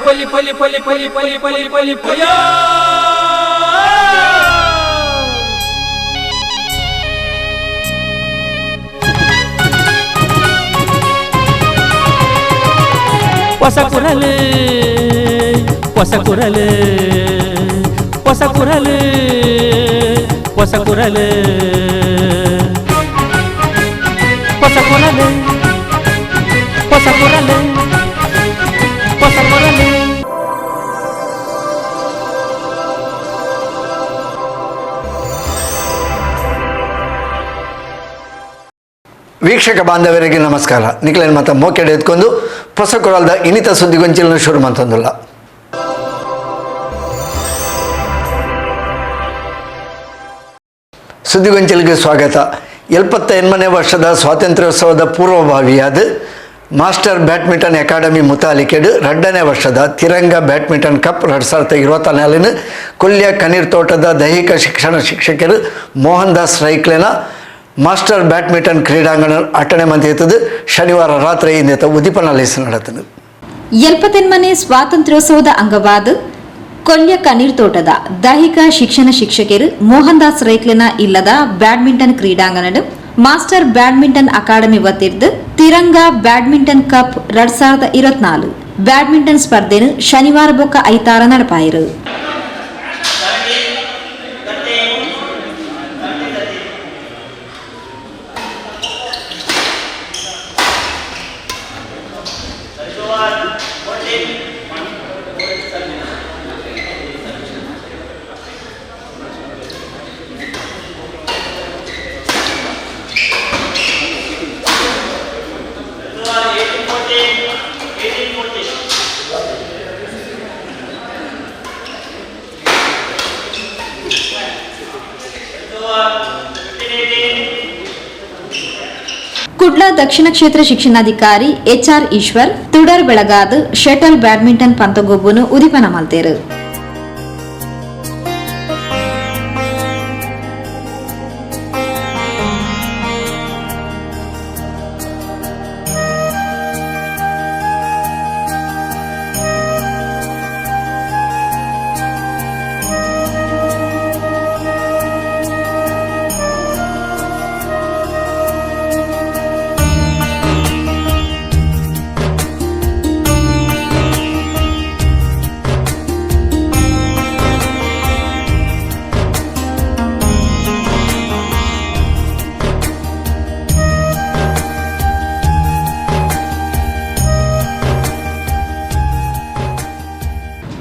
ಪಲಿ ಪಲಿ ಪಲಿ ಪಲಿ ಪಲಿ ಪಲಿ ಪಲಿ ಪಯ. ಹೊಸ ಕುರಲು ಹೊಸ ಕುರಲು ಹೊಸ ಕುರಲು ಹೊಸ ಕುರಲು ಹೊಸ ಕುರಲು ಹೊಸ ಕುರಲು ಹೊಸ ಕುರಲು. ವೀಕ್ಷಕ ಬಾಂಧವರಿಗೆ ನಮಸ್ಕಾರ. ನಿಖಿಲನ್ ಮತ ಮೋಕೆಡೆ ಎತ್ಕೊಂಡು ಹೊಸ ಕೊರಲ್ದ ಇನ್ನಿತ ಸುದ್ದಿಗೊಂಚಿలను ಶುರು ಮಂತಂದುಲ್ಲ. ಸುದ್ದಿಗೊಂಚಲಿಗೆ ಸ್ವಾಗತ. 78ನೇ ವರ್ಷದ ಸ್ವಾತಂತ್ರ್ಯೋತ್ಸವದ ಪೂರ್ವಭಾವಿಯಾದ ಮಾಸ್ಟರ್ ಬ್ಯಾಡ್ಮಿಂಟನ್ ಅಕಾಡೆಮಿ ಮುತಾಲಿಕೆಡು 2ನೇ ವರ್ಷದ ತಿರಂಗ ಬ್ಯಾಡ್ಮಿಂಟನ್ ಕಪ್ 2024 ಕೊಲ್ಯ ಕನೀರ್ ತೋಟದ ದೈಹಿಕ ಶಿಕ್ಷಣ ಶಿಕ್ಷಕರು ಮೋಹನ್ ದಾಸ್ ರೈಕ್ಲೆನ ಮಾಸ್ಟರ್ ಬ್ಯಾಡ್ಮಿಂಟನ್ ಕ್ರೀಡಾಂಗಣ ಅಟ್ಟಣೆ ಮಂದಿ ಶನಿವಾರ ರಾತ್ರಿ ಇಂದ ಉದ್ದೀಪನ ಲೇಸ್ ನಡೆತದೆ. 78ನೇ ಸ್ವಾತಂತ್ರ್ಯೋತ್ಸವದ ಅಂಗವಾದ ಕೊಲ್ಯ ಕನೀರ್ ತೋಟದ ದೈಹಿಕ ಶಿಕ್ಷಣ ಶಿಕ್ಷಕರು ಮೋಹನ್ ದಾಸ್ ರೈಕ್ಲೆನ ಇಲ್ಲದ ಬ್ಯಾಡ್ಮಿಂಟನ್ ಕ್ರೀಡಾಂಗಣ ಮಾಸ್ಟರ್ ಬ್ಯಾಡ್ಮಿಂಟನ್ ಅಕಾಡೆಮಿ ವತಿರ್ದು ತಿರಂಗ ಬ್ಯಾಡ್ಮಿಂಟನ್ ಕಪ್ 2024 ಬ್ಯಾಡ್ಮಿಂಟನ್ ಸ್ಪರ್ಧೆನು ಶನಿವಾರ ಬೊಕ್ಕ ಐತಾರ ನಡಪಾಯಿರು. ಕುಡ್ಲ ದಕ್ಷಿಣ ಕ್ಷೇತ್ರ ಶಿಕ್ಷಣಾಧಿಕಾರಿ ಎಚ್ಆರ್ ಈಶ್ವರ್ ತುಡರ್ ಬೆಳಗಾದ ಶಟಲ್ ಬ್ಯಾಡ್ಮಿಂಟನ್ ಪಂತಗೊಬ್ಬನು ಉದಿಪನ ಮಲ್ತೇರು.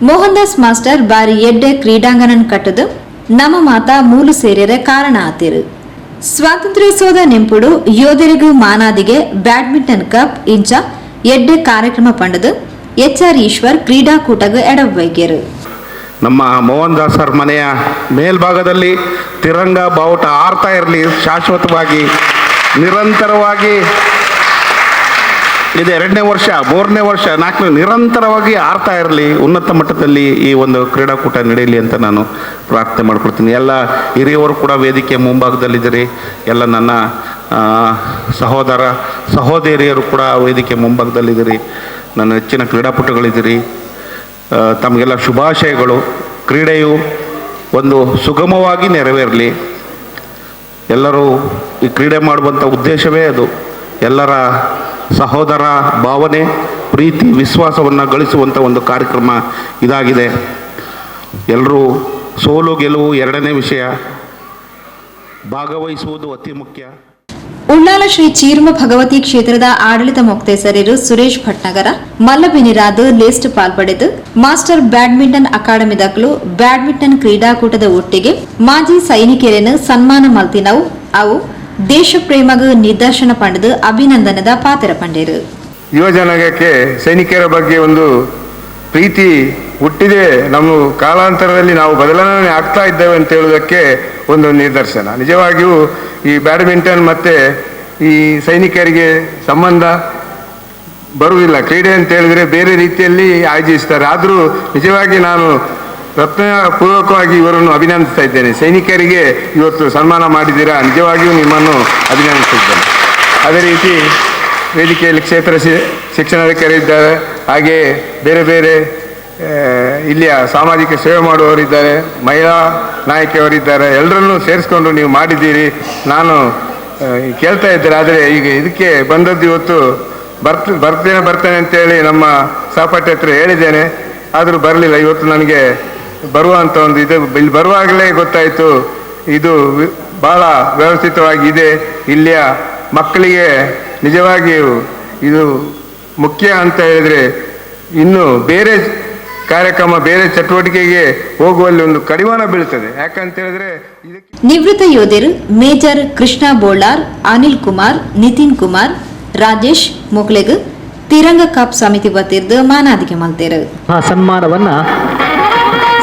ಮೋಹನ್ ದಾಸ್ ಮಾಸ್ಟರ್ ಬಾರಿ ಎಡ್ಡೆ ಕ್ರೀಡಾಂಗಣನ್ ಕಟ್ಟದು ನಮ್ಮ ಮಾತಾ ಮೂಲು ಸೇರಿರೆ ಕಾರಣ ಆತಿರು. ಸ್ವಾತಂತ್ರ್ಯೋತ್ಸವದ ನೆಂಪುಡು ಯೋಧರಿಗೂ ಮಾನಾದಿಗೆ ಬ್ಯಾಡ್ಮಿಂಟನ್ ಕಪ್ ಇಂಚ ಎಡ್ಡೆ ಕಾರ್ಯಕ್ರಮ ಪಂಡದು ಎಚ್ಆರ್ ಈಶ್ವರ್ ಕ್ರೀಡಾಕೂಟಗ ಎಡವೈಗ್ಯರು. ನಮ್ಮ ಮೋಹನ್ ದಾಸರ್ ಮನೆಯ ಮೇಲ್ಭಾಗದಲ್ಲಿ ತಿರಂಗ ಬಾವುಟ ಆರ್ತಾ ಇರಲಿ ಶಾಶ್ವತವಾಗಿ, ನಿರಂತರವಾಗಿ. ಇದು 2ನೇ ವರ್ಷ, 3ನೇ ವರ್ಷ, 4ನೇ ನಿರಂತರವಾಗಿ ಆರ್ತಾ ಇರಲಿ. ಉನ್ನತ ಮಟ್ಟದಲ್ಲಿ ಈ ಒಂದು ಕ್ರೀಡಾಕೂಟ ನಡೆಯಲಿ ಅಂತ ನಾನು ಪ್ರಾರ್ಥನೆ ಮಾಡ್ಕೊಳ್ತೀನಿ. ಎಲ್ಲ ಹಿರಿಯವರು ಕೂಡ ವೇದಿಕೆ ಮುಂಭಾಗದಲ್ಲಿದ್ದೀರಿ. ಎಲ್ಲ ನನ್ನ ಸಹೋದರ ಸಹೋದರಿಯರು ಕೂಡ ವೇದಿಕೆ ಮುಂಭಾಗದಲ್ಲಿದ್ದೀರಿ. ನನ್ನ ನೆಚ್ಚಿನ ಕ್ರೀಡಾಪಟುಗಳಿದ್ದೀರಿ. ತಮಗೆಲ್ಲ ಶುಭಾಶಯಗಳು. ಕ್ರೀಡೆಯು ಒಂದು ಸುಗಮವಾಗಿ ನೆರವೇರಲಿ. ಎಲ್ಲರೂ ಈ ಕ್ರೀಡೆ ಮಾಡುವಂಥ ಉದ್ದೇಶವೇ ಅದು. ಎಲ್ಲರ ಸಹೋದರ ಭಾವನೆ, ಪ್ರೀತಿ, ವಿಶ್ವಾಸವನ್ನು ಗಳಿಸುವಂಥ ಒಂದು ಕಾರ್ಯಕ್ರಮ ಇದಾಗಿದೆ. ಎಲ್ಲರೂ ಸೋಲು ಗೆಲುವು ಎರಡನೇ ವಿಷಯ, ಭಾಗವಹಿಸುವುದು ಅತಿ ಮುಖ್ಯ. ಉಳ್ಳಾಲ ಶ್ರೀ ಚೀರ್ಮ ಭಗವತಿ ಕ್ಷೇತ್ರದ ಆಡಳಿತ ಮೊಕ್ತೇಸರರು Suresh Bhatnagar ಮಲ್ಲಬಿನಿರಾದ್ ಲೇಸ್ಟ್ ಪಾಲ್ಪಡೆದು master badminton academy ದಕ್ಲು badminton ಕ್ರೀಡಾಕೂಟದ ಒಟ್ಟಿಗೆ ಮಾಜಿ ಸೈನಿಕರನ್ನು ಸನ್ಮಾನ ಮಲ್ತಿನವು ಅವು ದೇಶ ಪ್ರೇಮಗ ನಿದರ್ಶನ ಪಂಡದು ಅಭಿನಂದನದ ಪಾತ್ರ ಪಂಡೇರು. ಯುವ ಜನಾಂಗಕ್ಕೆ ಸೈನಿಕರ ಬಗ್ಗೆ ಒಂದು ಪ್ರೀತಿ ಹುಟ್ಟಿದೆ. ನಮ್ಮ ಕಾಲಾಂತರದಲ್ಲಿ ನಾವು ಬದಲಾವಣೆ ಆಗ್ತಾ ಇದ್ದೇವೆ ಅಂತ ಹೇಳುವುದಕ್ಕೆ ಒಂದು ನಿದರ್ಶನ. ನಿಜವಾಗಿಯೂ ಈ ಬ್ಯಾಡ್ಮಿಂಟನ್ ಮತ್ತು ಈ ಸೈನಿಕರಿಗೆ ಸಂಬಂಧ ಬರುವುದಿಲ್ಲ. ಕ್ರೀಡೆ ಅಂತ ಹೇಳಿದರೆ ಬೇರೆ ರೀತಿಯಲ್ಲಿ ಆಯೋಜಿಸ್ತಾರೆ. ಆದರೂ ನಿಜವಾಗಿ ನಾನು ರತ್ನಪೂರ್ವಕವಾಗಿ ಇವರನ್ನು ಅಭಿನಂದಿಸ್ತಾ ಇದ್ದೇನೆ. ಸೈನಿಕರಿಗೆ ಇವತ್ತು ಸನ್ಮಾನ ಮಾಡಿದ್ದೀರಾ, ನಿಜವಾಗಿಯೂ ನಿಮ್ಮನ್ನು ಅಭಿನಂದಿಸುತ್ತೇನೆ. ಅದೇ ರೀತಿ ವೇದಿಕೆಯಲ್ಲಿ ಕ್ಷೇತ್ರ ಶಿಕ್ಷಣಾಧಿಕಾರಿ ಇದ್ದಾರೆ, ಹಾಗೆಯೇ ಬೇರೆ ಬೇರೆ ಇಲ್ಲಿಯ ಸಾಮಾಜಿಕ ಸೇವೆ ಮಾಡುವವರಿದ್ದಾರೆ, ಮಹಿಳಾ ನಾಯಕಿಯವರಿದ್ದಾರೆ, ಎಲ್ಲರನ್ನೂ ಸೇರಿಸ್ಕೊಂಡು ನೀವು ಮಾಡಿದ್ದೀರಿ. ನಾನು ಕೇಳ್ತಾ ಇದ್ದರೆ, ಆದರೆ ಈಗ ಇದಕ್ಕೆ ಬಂದದ್ದು ಇವತ್ತು ಬರ್ತೇನೆ ಅಂತೇಳಿ ನಮ್ಮ ಸಹಪಾಠಿ ಹತ್ರ ಹೇಳಿದ್ದೇನೆ, ಆದರೂ ಬರಲಿಲ್ಲ. ಇವತ್ತು ನನಗೆ ಬರುವಂಥ ಒಂದು ಇದು ಇಲ್ಲಿ ಬರುವಾಗಲೇ ಗೊತ್ತಾಯಿತು, ಇದು ಭಾಳ ವ್ಯವಸ್ಥಿತವಾಗಿದೆ. ಇಲ್ಲಿಯ ಮಕ್ಕಳಿಗೆ ನಿಜವಾಗಿಯೂ ಇದು ಮುಖ್ಯ ಅಂತ ಹೇಳಿದರೆ ಇನ್ನು ಬೇರೆ ಕಾರ್ಯಕ್ರಮ, ಬೇರೆ ಚಟುವಟಿಕೆಗೆ ಹೋಗುವಲ್ಲಿ ಒಂದು ಕಡಿವಾಣ ಬೀಳ್ತದೆ. ಯಾಕಂತ ಹೇಳಿದ್ರೆ ನಿವೃತ್ತ ಯೋಧರು ಮೇಜರ್ ಕೃಷ್ಣ ಬೋಳಾರ್, ಅನಿಲ್ ಕುಮಾರ್, ನಿತಿನ್ ಕುಮಾರ್, ರಾಜೇಶ್ ಮೊಕ್ಲೆಗ್ ತಿರಂಗ ಕಪ್ ಸಮಿತಿ ವತಿರ್ದು ಮಾನಾದಿಗೆ ಮಲ್ತೇರು. ಆ ಸನ್ಮಾನವನ್ನು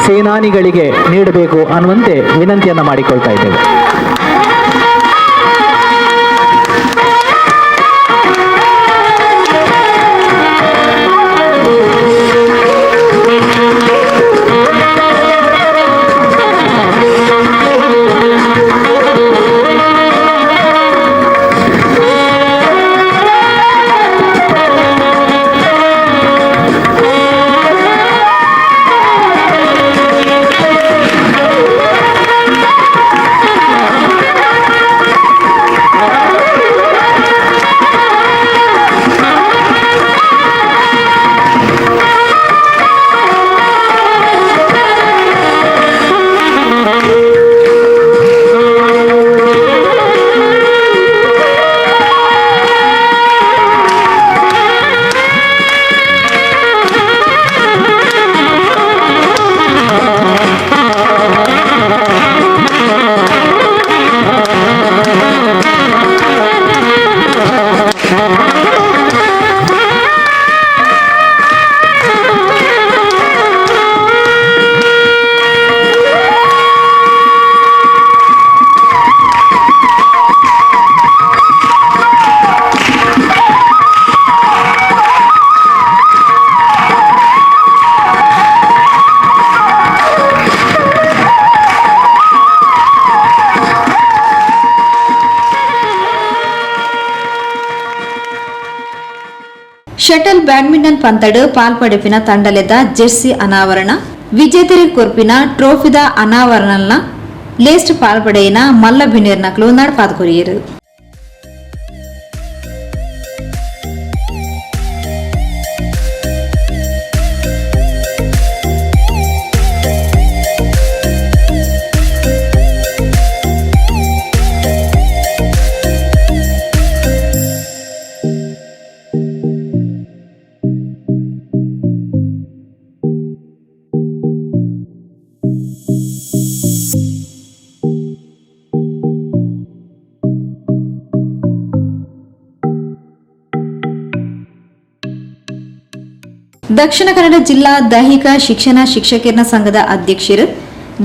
ಸೇನಾನಿಗಳಿಗೆ ನೀಡಬೇಕು ಅನ್ನುವಂತೆ ವಿನಂತಿಯನ್ನು ಮಾಡಿಕೊಳ್ತಾ ಇದ್ದೇವೆ. ಶಟಲ್ ಬ್ಯಾಡ್ಮಿಂಟನ್ ಪಂತಡು ಪಾಲ್ಪಡೆಪಿನ ತಂಡಲೆದ ಜೆರ್ಸಿ ಅನಾವರಣ, ವಿಜೇತರಿ ಕೊರ್ಪಿನ ಟ್ರೋಫಿದ ಅನಾವರಣನ ಲೇಸ್ಟ್ ಪಾಲ್ಪಡೆಯಿನ ಮಲ್ಲ ಬಿನೇರ್ನಕ್ಲು ನಡಪಾದ ಕೊರಿಯರು. ದಕ್ಷಿಣ ಕನ್ನಡ ಜಿಲ್ಲಾ ದೈಹಿಕ ಶಿಕ್ಷಣ ಶಿಕ್ಷಕಿಯರ ಸಂಘದ ಅಧ್ಯಕ್ಷರು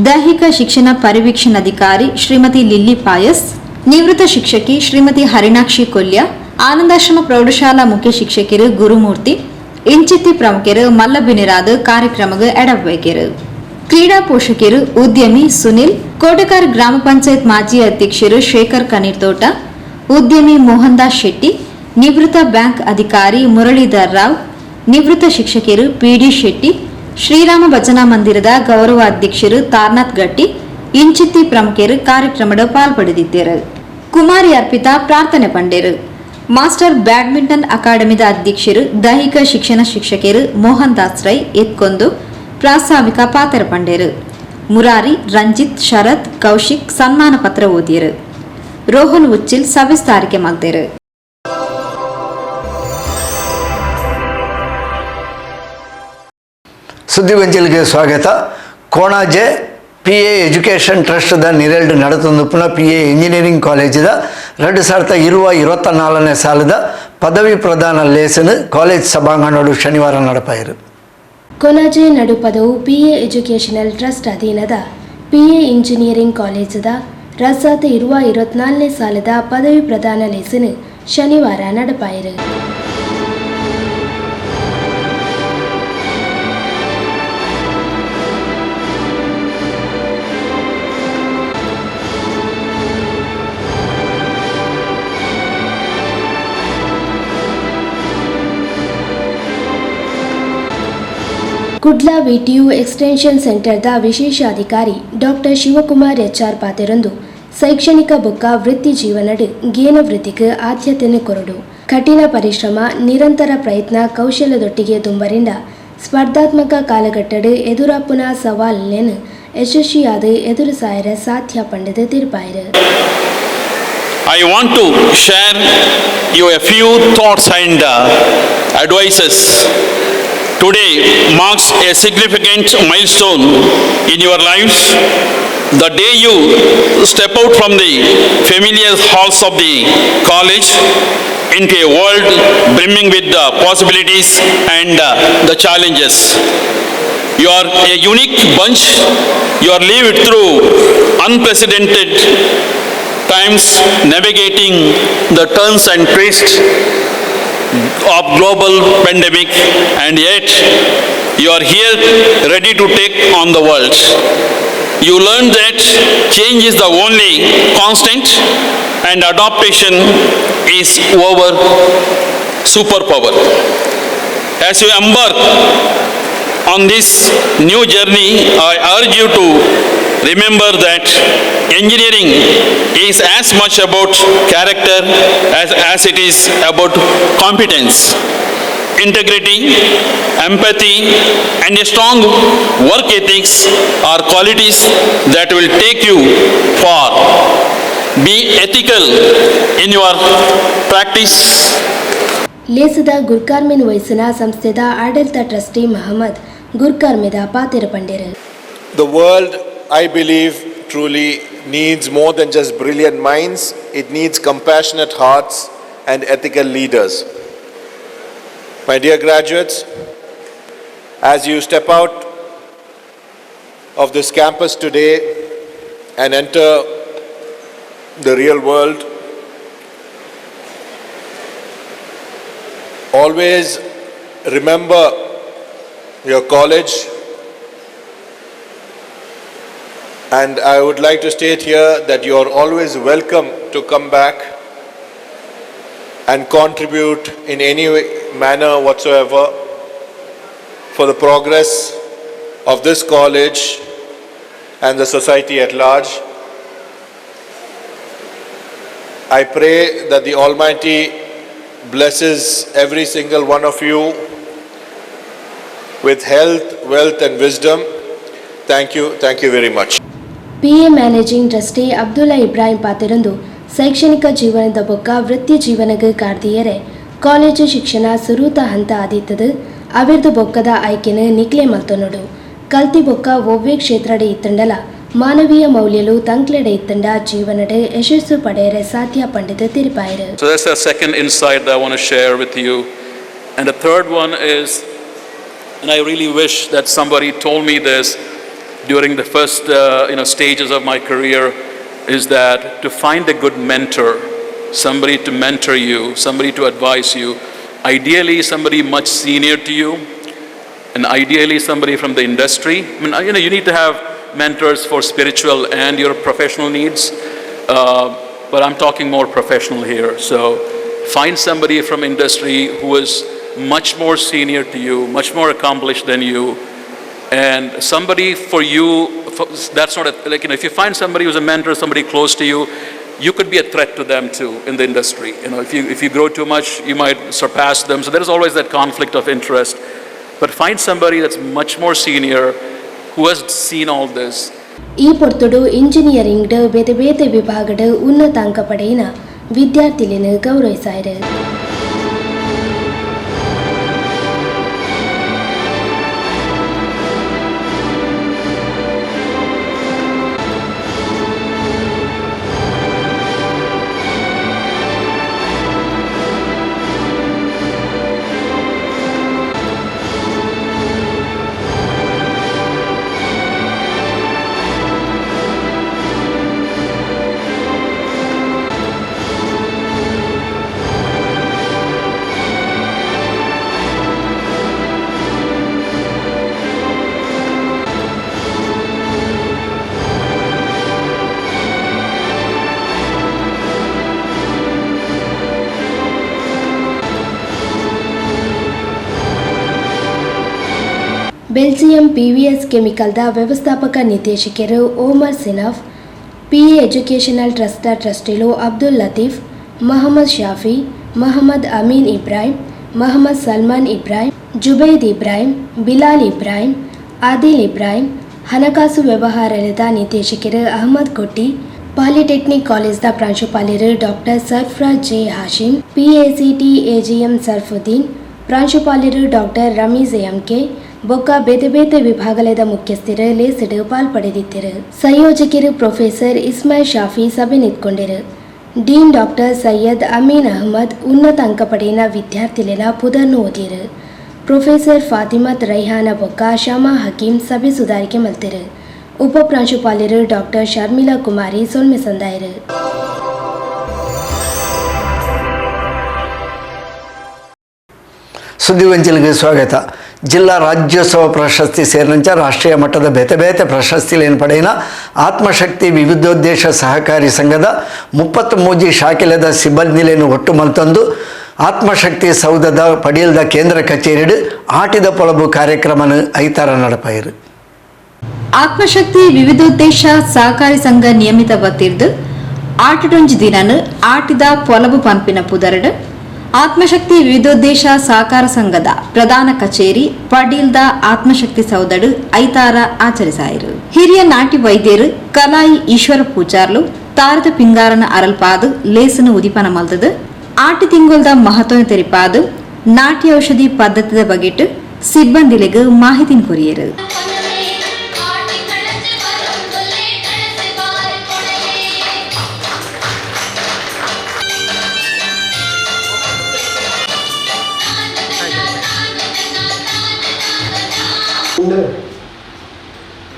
ದೈಹಿಕ ಶಿಕ್ಷಣ ಪರಿವೀಕ್ಷಣಾಧಿಕಾರಿ ಶ್ರೀಮತಿ ಲಿಲ್ಲಿ ಪಾಯಸ್, ನಿವೃತ್ತ ಶಿಕ್ಷಕಿ ಶ್ರೀಮತಿ ಹರಿಣಾಕ್ಷಿ ಕೊಲ್ಯ, ಆನಂದಾಶ್ರಮ ಪ್ರೌಢಶಾಲಾ ಮುಖ್ಯ ಶಿಕ್ಷಕಿಯರು ಗುರುಮೂರ್ತಿ, ಇಂಚಿತ್ತಿ ಪ್ರಮುಖರು ಮಲ್ಲಬಿನಿರಾದ ಕಾರ್ಯಕ್ರಮಕ್ಕೆ ಎಡಬೇಕಿರು. ಕ್ರೀಡಾ ಪೋಷಕರು ಉದ್ಯಮಿ ಸುನಿಲ್, ಕೋಟೆಕಾರ್ ಗ್ರಾಮ ಪಂಚಾಯತ್ ಮಾಜಿ ಅಧ್ಯಕ್ಷರು ಶೇಖರ್ ಕನೀರ್ತೋಟ, ಉದ್ಯಮಿ ಮೋಹನ್ ದಾಸ್ ಶೆಟ್ಟಿ, ನಿವೃತ್ತ ಬ್ಯಾಂಕ್ ಅಧಿಕಾರಿ ಮುರಳೀಧರ್ ರಾವ್, ನಿವೃತ್ತ ಶಿಕ್ಷಕಿಯರು ಪಿಡಿ ಶೆಟ್ಟಿ, ಶ್ರೀರಾಮ ಭಜನಾ ಮಂದಿರದ ಗೌರವ ಅಧ್ಯಕ್ಷರು ತಾರ್ನಾಥ್ ಗಟ್ಟಿ, ಇಂಚಿತ್ತಿ ಪ್ರಮುಖರು ಕಾರ್ಯಕ್ರಮದ ಪಾಲ್ಪಡೆದಿದ್ದರು. ಕುಮಾರಿ ಅರ್ಪಿತಾ ಪ್ರಾರ್ಥನೆ ಪಂಡೇರು. ಮಾಸ್ಟರ್ ಬ್ಯಾಡ್ಮಿಂಟನ್ ಅಕಾಡೆಮಿದ ಅಧ್ಯಕ್ಷರು ದೈಹಿಕ ಶಿಕ್ಷಣ ಶಿಕ್ಷಕಿಯರು ಮೋಹನ್ ದಾಸ್ ರೈ ಎತ್ಕೊಂದು ಪ್ರಾಸ್ತಾವಿಕ ಪಾತ್ರ ಪಂಡೇರು. ಮುರಾರಿ, ರಂಜಿತ್, ಶರತ್, ಕೌಶಿಕ್ ಸನ್ಮಾನ ಪತ್ರ ಓದಿಯರು. ರೋಹನ್ ಉಚ್ಚಿಲ್ ಸವಿಸ್ತಾರಿಕೆ ಮಲ್ತೇರು. ಸುದ್ದಿಗೊಂಚಿಲಿಗೆ ಸ್ವಾಗತ. ಕೊಣಾಜೆ ಪಿ ಎ ಎಜುಕೇಷನ್ ಟ್ರಸ್ಟ್ದ ನಿರೆಲ್ಡ್ ನಡತೊಂದುಪ್ಪುನ ಪಿ ಎ ಇಂಜಿನಿಯರಿಂಗ್ ಕಾಲೇಜಿದ 2024 ಸಾಲದ ಪದವಿ ಪ್ರದಾನ ಲೇಸನ್ ಕಾಲೇಜ್ ಸಭಾಂಗಣೋಡು ಶನಿವಾರ ನಡಪಾಯಿರು. Konaje Nadupadavu P A educational trust ಅಧೀನದ ಪಿಎ ಇಂಜಿನಿಯರಿಂಗ್ ಕಾಲೇಜದ 2024 ಸಾಲದ ಪದವಿ ಪ್ರದಾನ ಲೇಸನ್ ಶನಿವಾರ ನಡಪಾಯಿರು. Kudla VTU extension ಸೆಂಟರ್ದ ವಿಶೇಷ ಅಧಿಕಾರಿ ಡಾಕ್ಟರ್ ಶಿವಕುಮಾರ್ ಎಚ್ಆರ್ ಪಾತೆರೊಂದು ಶೈಕ್ಷಣಿಕ ಬೊಕ್ಕ ವೃತ್ತಿ ಜೀವನಡ್ ಗೇನ ವೃತ್ತಿಗೆ ಆದ್ಯತೆಯನ್ನು ಕೊರಡು ಕಠಿಣ ಪರಿಶ್ರಮ ನಿರಂತರ ಪ್ರಯತ್ನ ಕೌಶಲ್ಯದೊಟ್ಟಿಗೆ ದುಂಬರಿಂದ ಸ್ಪರ್ಧಾತ್ಮಕ ಕಾಲಘಟ್ಟಡ್ ಎದುರಾಪುನ ಸವಾಲನ್ನು ಯಶಸ್ವಿಯಾದ ಎದುರು ಸಾಯರ ಸಾಧ್ಯ ಪಂಡದ ತೀರ್ಪಾಯರು. I want to share you a few thoughts and advices. Today marks a significant milestone in your lives. The day you step out from the familiar halls of the college into a world brimming with the possibilities and the challenges. You are a unique bunch. You are lived through unprecedented times, navigating the turns and twists of global pandemic, and yet you are here ready to take on the world. You learn that change is the only constant and adaptation is our superpower. As you embark on this new journey, I urge you to remember that engineering is as much about character as it is about competence. Integrity, empathy, and a strong work ethics are qualities that will take you far. Be ethical in your practice. ಲೇಸದ ಗುರ್ಕಾರ್ಮೆನ್ ವಹಿಸಿನ ಸಂಸ್ಥೆದ ಆಡಳಿತ trustee Mohammed ಗುರ್ಕಾರ್ಮೆದ ಪಾತೆರ ಪಂಡೆರು. The world, I believe, truly needs more than just brilliant minds. It needs compassionate hearts and ethical leaders. My dear graduates, as you step out of this campus today and enter the real world, always remember your college, and I would like to state here that you are always welcome to come back and contribute in any manner whatsoever for the progress of this college and the society at large. I pray that the Almighty blesses every single one of you with health, wealth, and wisdom. Thank you. Thank you very much. PA managing trustee Abdullah Ibrahim ಪಾತೆರೊಂದು ಶೈಕ್ಷಣಿಕ ಜೀವನದ ಬೊಕ್ಕ ವೃತ್ತಿ ಜೀವನಕ್ಕೆ ಕಾರ್ದಿಯರೆ college ಶಿಕ್ಷಣ ಸುರೂತ ಹಂತ ಆದಿತ್ತದು ಅವಿರ್ದು ಬೊಕ್ಕದ ಆಯ್ಕೆನ ನಿಕ್ಲೆ ಮಲ್ತೊನೊಡು ಕಲ್ತಿ ಬೊಕ್ಕ ಒವ್ವೇ ಕ್ಷೇತ್ರಡೆ ಇತ್ತಂಡಲ ಮಾನವೀಯ ಮೌಲ್ಯಲು ತಂಕ್ಲೆಡೆ ಇತ್ತಂಡ ಜೀವನಡೆ ಯಶಸ್ಸು ಪಡೆಯರೆ ಸಾಧ್ಯ ಪಂಡಿತ ತಿರುಪಾಯರು. So that's the second insight that I want to share with you. And the third one is, and I really wish that somebody told me this during the first stages of my career, is that to find a good mentor, somebody to mentor you, somebody to advise you, ideally somebody much senior to you, and ideally somebody from the industry. I mean, you need to have mentors for spiritual and your professional needs, but I'm talking more professional here. So find somebody from industry who is much more senior to you, much more accomplished than you, and somebody for you, that's not a, like, if you find somebody who's a mentor, somebody close to you, you could be a threat to them too in the industry. If you grow too much, you might surpass them. So there is always that conflict of interest. But find somebody that's much more senior, who has seen all this. ಈ ಪೊರ್ತುಡು engineering ಬೇತೆ ಬೇತೆ ವಿಭಾಗಡ್ ಉನ್ನತ ಅಂಕ ಪಡೆಯಿನ ವಿದ್ಯಾರ್ಥಿಲೆನ್ ಗೌರವಿಸಾಯರು. Belgium PVS ಕೆಮಿಕಲ್ದ ವ್ಯವಸ್ಥಾಪಕ ನಿರ್ದೇಶಕರು Omar ಸಿನಫ್, PA educational ಟ್ರಸ್ಟ್ದ ಟ್ರಸ್ಟಿಲು Abdul Latif, Mohammed Shafi, Mohammed Amin Ibrahim, Mohammed Salman Ibrahim, ಜುಬೈದ್ Ibrahim, Bilal Ibrahim, Adil Ibrahim, ಹಣಕಾಸು ವ್ಯವಹಾರದ ನಿರ್ದೇಶಕರು ಅಹಮದ್ ಕೊಟ್ಟಿ, ಪಾಲಿಟೆಕ್ನಿಕ್ ಕಾಲೇಜ್ದ ಪ್ರಾಂಶುಪಾಲರು doctor Sarfaraz J Hashim, PACT AGM Sarfuddin, ಪ್ರಾಂಶುಪಾಲರು ಡಾಕ್ಟರ್ ರಮೀಜ್ ಎಂಕೆ ಬೊಕ್ಕ ಬೇತೆ ಬೇತೆ ವಿಭಾಗದ ಮುಖ್ಯಸ್ಥರು ಲೇಸಿಡು ಪಾಲ್ಪಡೆದಿದ್ದರು. ಸಂಯೋಜಕರು ಪ್ರೊಫೆಸರ್ ಇಸ್ಮಾಯಿಲ್ ಶಾಫಿ ಸಭೆ ನಿಂತ್ಕೊಂಡಿರು. ಡೀನ್ ಡಾಕ್ಟರ್ ಸೈಯದ್ ಅಮೀನ್ ಅಹ್ಮದ್ ಉನ್ನತ ಅಂಕ ಪಡೆಯಿನ ವಿದ್ಯಾರ್ಥಿಲೆನ ಪುದರ್ನು ಓದಿರು. ಪ್ರೊಫೆಸರ್ ಫಾತಿಮತ್ ರೈಹಾನ ಬೊಕ್ಕ ಶಮಾ ಹಕೀಂ ಸಭೆ ಸುಧಾರಿಕೆ ಮಲ್ತೆರು. ಉಪ ಪ್ರಾಂಶುಪಾಲರು ಡಾಕ್ಟರ್ ಶರ್ಮಿಳಾ ಕುಮಾರಿ ಸೊಲ್ಮೆ ಸಂದಾಯರು. ಸುದ್ದಿವಂಚಲಿಗೆ ಸ್ವಾಗತ. ಜಿಲ್ಲಾ ರಾಜ್ಯೋತ್ಸವ ಪ್ರಶಸ್ತಿ ಸೇರಿದಂತೆ ರಾಷ್ಟ್ರೀಯ ಮಟ್ಟದ ಬೇತೆ ಬೇತೆ ಪ್ರಶಸ್ತಿಗಳನ್ನು ಪಡೆಯಿನ ಆತ್ಮಶಕ್ತಿ ವಿವಿಧೋದ್ದೇಶ ಸಹಕಾರಿ ಸಂಘದ 33 ಶಾಖೆಲದ ಸಿಬ್ಬಂದಿలను ಒಟ್ಟು ಮಲ್ತಂದು ಆತ್ಮಶಕ್ತಿ ಸೌಧದ ಪಡಿಯಲ್ದ ಕೇಂದ್ರ ಕಚೇರಿಡು ಆಟಿದ ಪೊಲಬು ಕಾರ್ಯಕ್ರಮನ ಐತಾರ ನಡಪಾಯಿರು. ಆತ್ಮಶಕ್ತಿ ವಿವಿಧೋದ್ದೇಶ ಸಹಕಾರಿ ಸಂಘ ನಿಯಮಿತ ಬತ್ತಿರ್ದು ಆಟಿಡೊಂಜಿ ದಿನನು ಆಟಿದ ಪೊಲಬು ಪನ್ಪಿನ ಪುದರಡು ಆತ್ಮಶಕ್ತಿ ವಿವಿಧೋದ್ದೇಶ ಸಹಕಾರ ಸಂಘದ ಪ್ರಧಾನ ಕಚೇರಿ ಪಡೀಲ್ದ ಆತ್ಮಶಕ್ತಿ ಸೌದಡು ಐತಾರ ಆಚರಿಸಾಯಿರು. ಹಿರಿಯ ನಾಟಿ ವೈದ್ಯರು ಕಲಾಯಿ ಈಶ್ವರ ಪೂಜಾರ್ಲು ತಾರದ ಪಿಂಗಾರನ ಅರಲ್ಪಾದು ಲೇಸನು ಉದಿಪನ ಮಲ್ದದು ಆಟಿ ತಿಂಗೊಲ್ದ ಮಹತ್ವನ ತೆರಿಪಾದು ನಾಟಿ ಔಷಧಿ ಪದ್ಧತಿದ ಬಗೆಟ್ ಸಿಬ್ಬಂದಿಲೆಗ್ ಮಾಹಿತಿನ ಕೊರಿಯರು.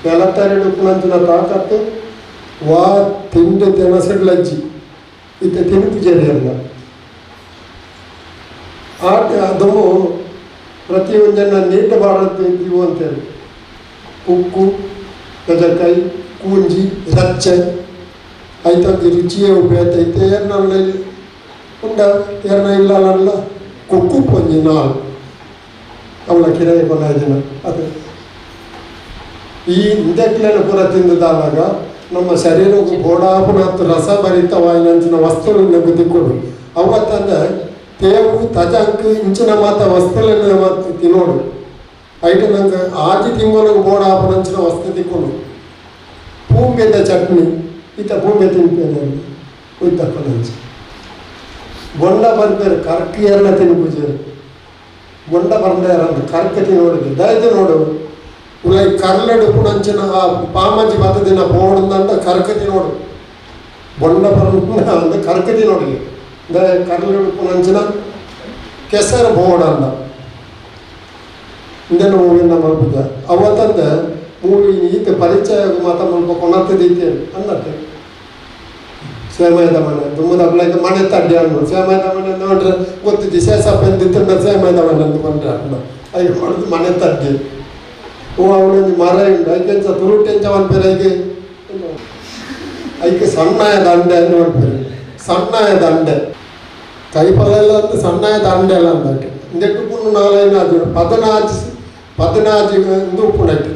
ನೆಲತ್ತರಿಡುಪ್ಪುನಂಚಿನ ತಾಕತ್ತು ವಾ ತಿಂಡಿ ತಿನಸಡ್ಲಜ್ಜಿ ಇತ್ತೆ ತಿನ್ಪುಜೆರಿಯಲ್ಲ ಆಟ ದುಂಬು ಪ್ರತಿಯೊಂಜನ್ನ ನೀಟ ಬಾರದು ಇವು ಅಂತೇಳಿ ಉಕ್ಕು ಗಜಕಾಯಿ ಕೂಂಜಿ ರಚ್ಚೆ ಐತೊಂಜಿ ರುಚಿಯೇ ಉಪಯೋಗ ಏರ್ನಲ್ಲ ಉಂಡ ಏರ್ನ ಇಲ್ಲ ಕುಕ್ಕು ಪೊಂಜಿ ನಾಲ್ ಅವಳ ಕಿರಾಯಿ ಕೊನ ಅದು ಈ ಇಂದೆಕ್ಲೆನ ಪೂರ ತಿಂದುದಾನಾಗ ನಮ್ಮ ಶರೀರಕ್ಕೂ ಬೋಡಾಪುನತ್ತು ರಸಭರಿತವಾಯಿನಂಚಿನ ವಸ್ತುಗಳನ್ನು ತಿಕ್ಕೊಡು ಅವತ್ತಂದ್ರೆ ತೇವು ತಜಂಕ್ ಇಂಚಿನ ಮಾತ ವಸ್ತುಗಳನ್ನು ತಿನ್ನೋಡು ಐಟು ನಂಗೆ ಆಜಿ ತಿಂಗಳಿಗೆ ಬೋಡಾಪುನಂಚಿನ ವಸ್ತು ತಿಕ್ಕೊಡು. ಪೂಂಬೆದ ಚಟ್ನಿ ಈತ ಪೂಂಬೆ ತಿನ್ಪೇನೆ ಉದ್ದಕ್ಕನಂಚಿ ಬೊಂಡ ಬರ್ಪೇರು ಕರ್ಕಿಯರ್ನ ತಿನ್ಪುಜೇರು ಬೊಂಡ ಬಂದೇರಂತ ಕರ್ಕ ತಿನ್ನೋಡು ದಯದು ನೋಡು ಉಲೈ ಕರ್ಲಡು ಪುಣಂಚಿನ ಆ ಪಾಮಂಜಿ ಬತ್ತ ದಿನ ಪೋಡುಂದಂಡ ಕರ್ಕ ತಿನ್ನೋಡು ಬೊಂಡ ಪರಂಡ ಅಂದ ಕರ್ಕ ತಿನ್ನೋಡು ಕರ್ಲಡು ಪುಣಂಚಿನ ಕೆಸರು ಬೋಡಂದ ಇಂದೆನ ಮೂವಿನ ಮಲ್ಪುಜ ಅವತ್ತಂದೆ ಮೂವಿ ಈತ ಪರಿಚಯ ಮಾತ ಮಲ್ಪ ಕೊನತ್ತದೀತೆ ಅಂದತ್ತೆ ಸೇಮಯದ ಮನೆ ದುಮ್ಮದ ಅಪ್ಲೈತ ಮನೆ ತಡ್ಡಿ ಅಣ್ಣ ಸೇಮಯದ ಮನೆ ನೋಡ್ರೆ ಗೊತ್ತಿದ್ದಿ ಶೇಷಪ್ಪ ಎಂದಿತ್ತಂಡ ಸೇಮಯದ ಮನೆ ಅಂತ ಬಂದ್ರೆ ಅಣ್ಣ ಅಯ್ಯೋ ಹೊಡೆದು ಮನೆ ತಡ್ಡಿ ಓ ಅವನೊಂದು ಮರ ಉಂಟು ಐಕೆಂಚ ತುರುಟೆಂಚ ಪನ್ಪೇರು ಐಕೆ ಐಕೆ ಸಣ್ಣಾಯ ದಂಡೆ ಅಂತ ಪನ್ಪೇರು ಸಣ್ಣಾಯ ದಂಡೆ ಕೈಪಲ್ಲೆಲ್ಲ ಅಂತ ಸಣ್ಣಾಯ ದಂಡೆ ಎಲ್ಲ ಅಂದಕ್ಕೆ ಇಂದೆಟ್ಟು ಪುಣ್ಣು ನಾಲೈನ ಅದು ಪದನಾಜಿ ಪದನಾಜಿ ಇಂದು ಉಪ್ಪುಂಡೈತೆ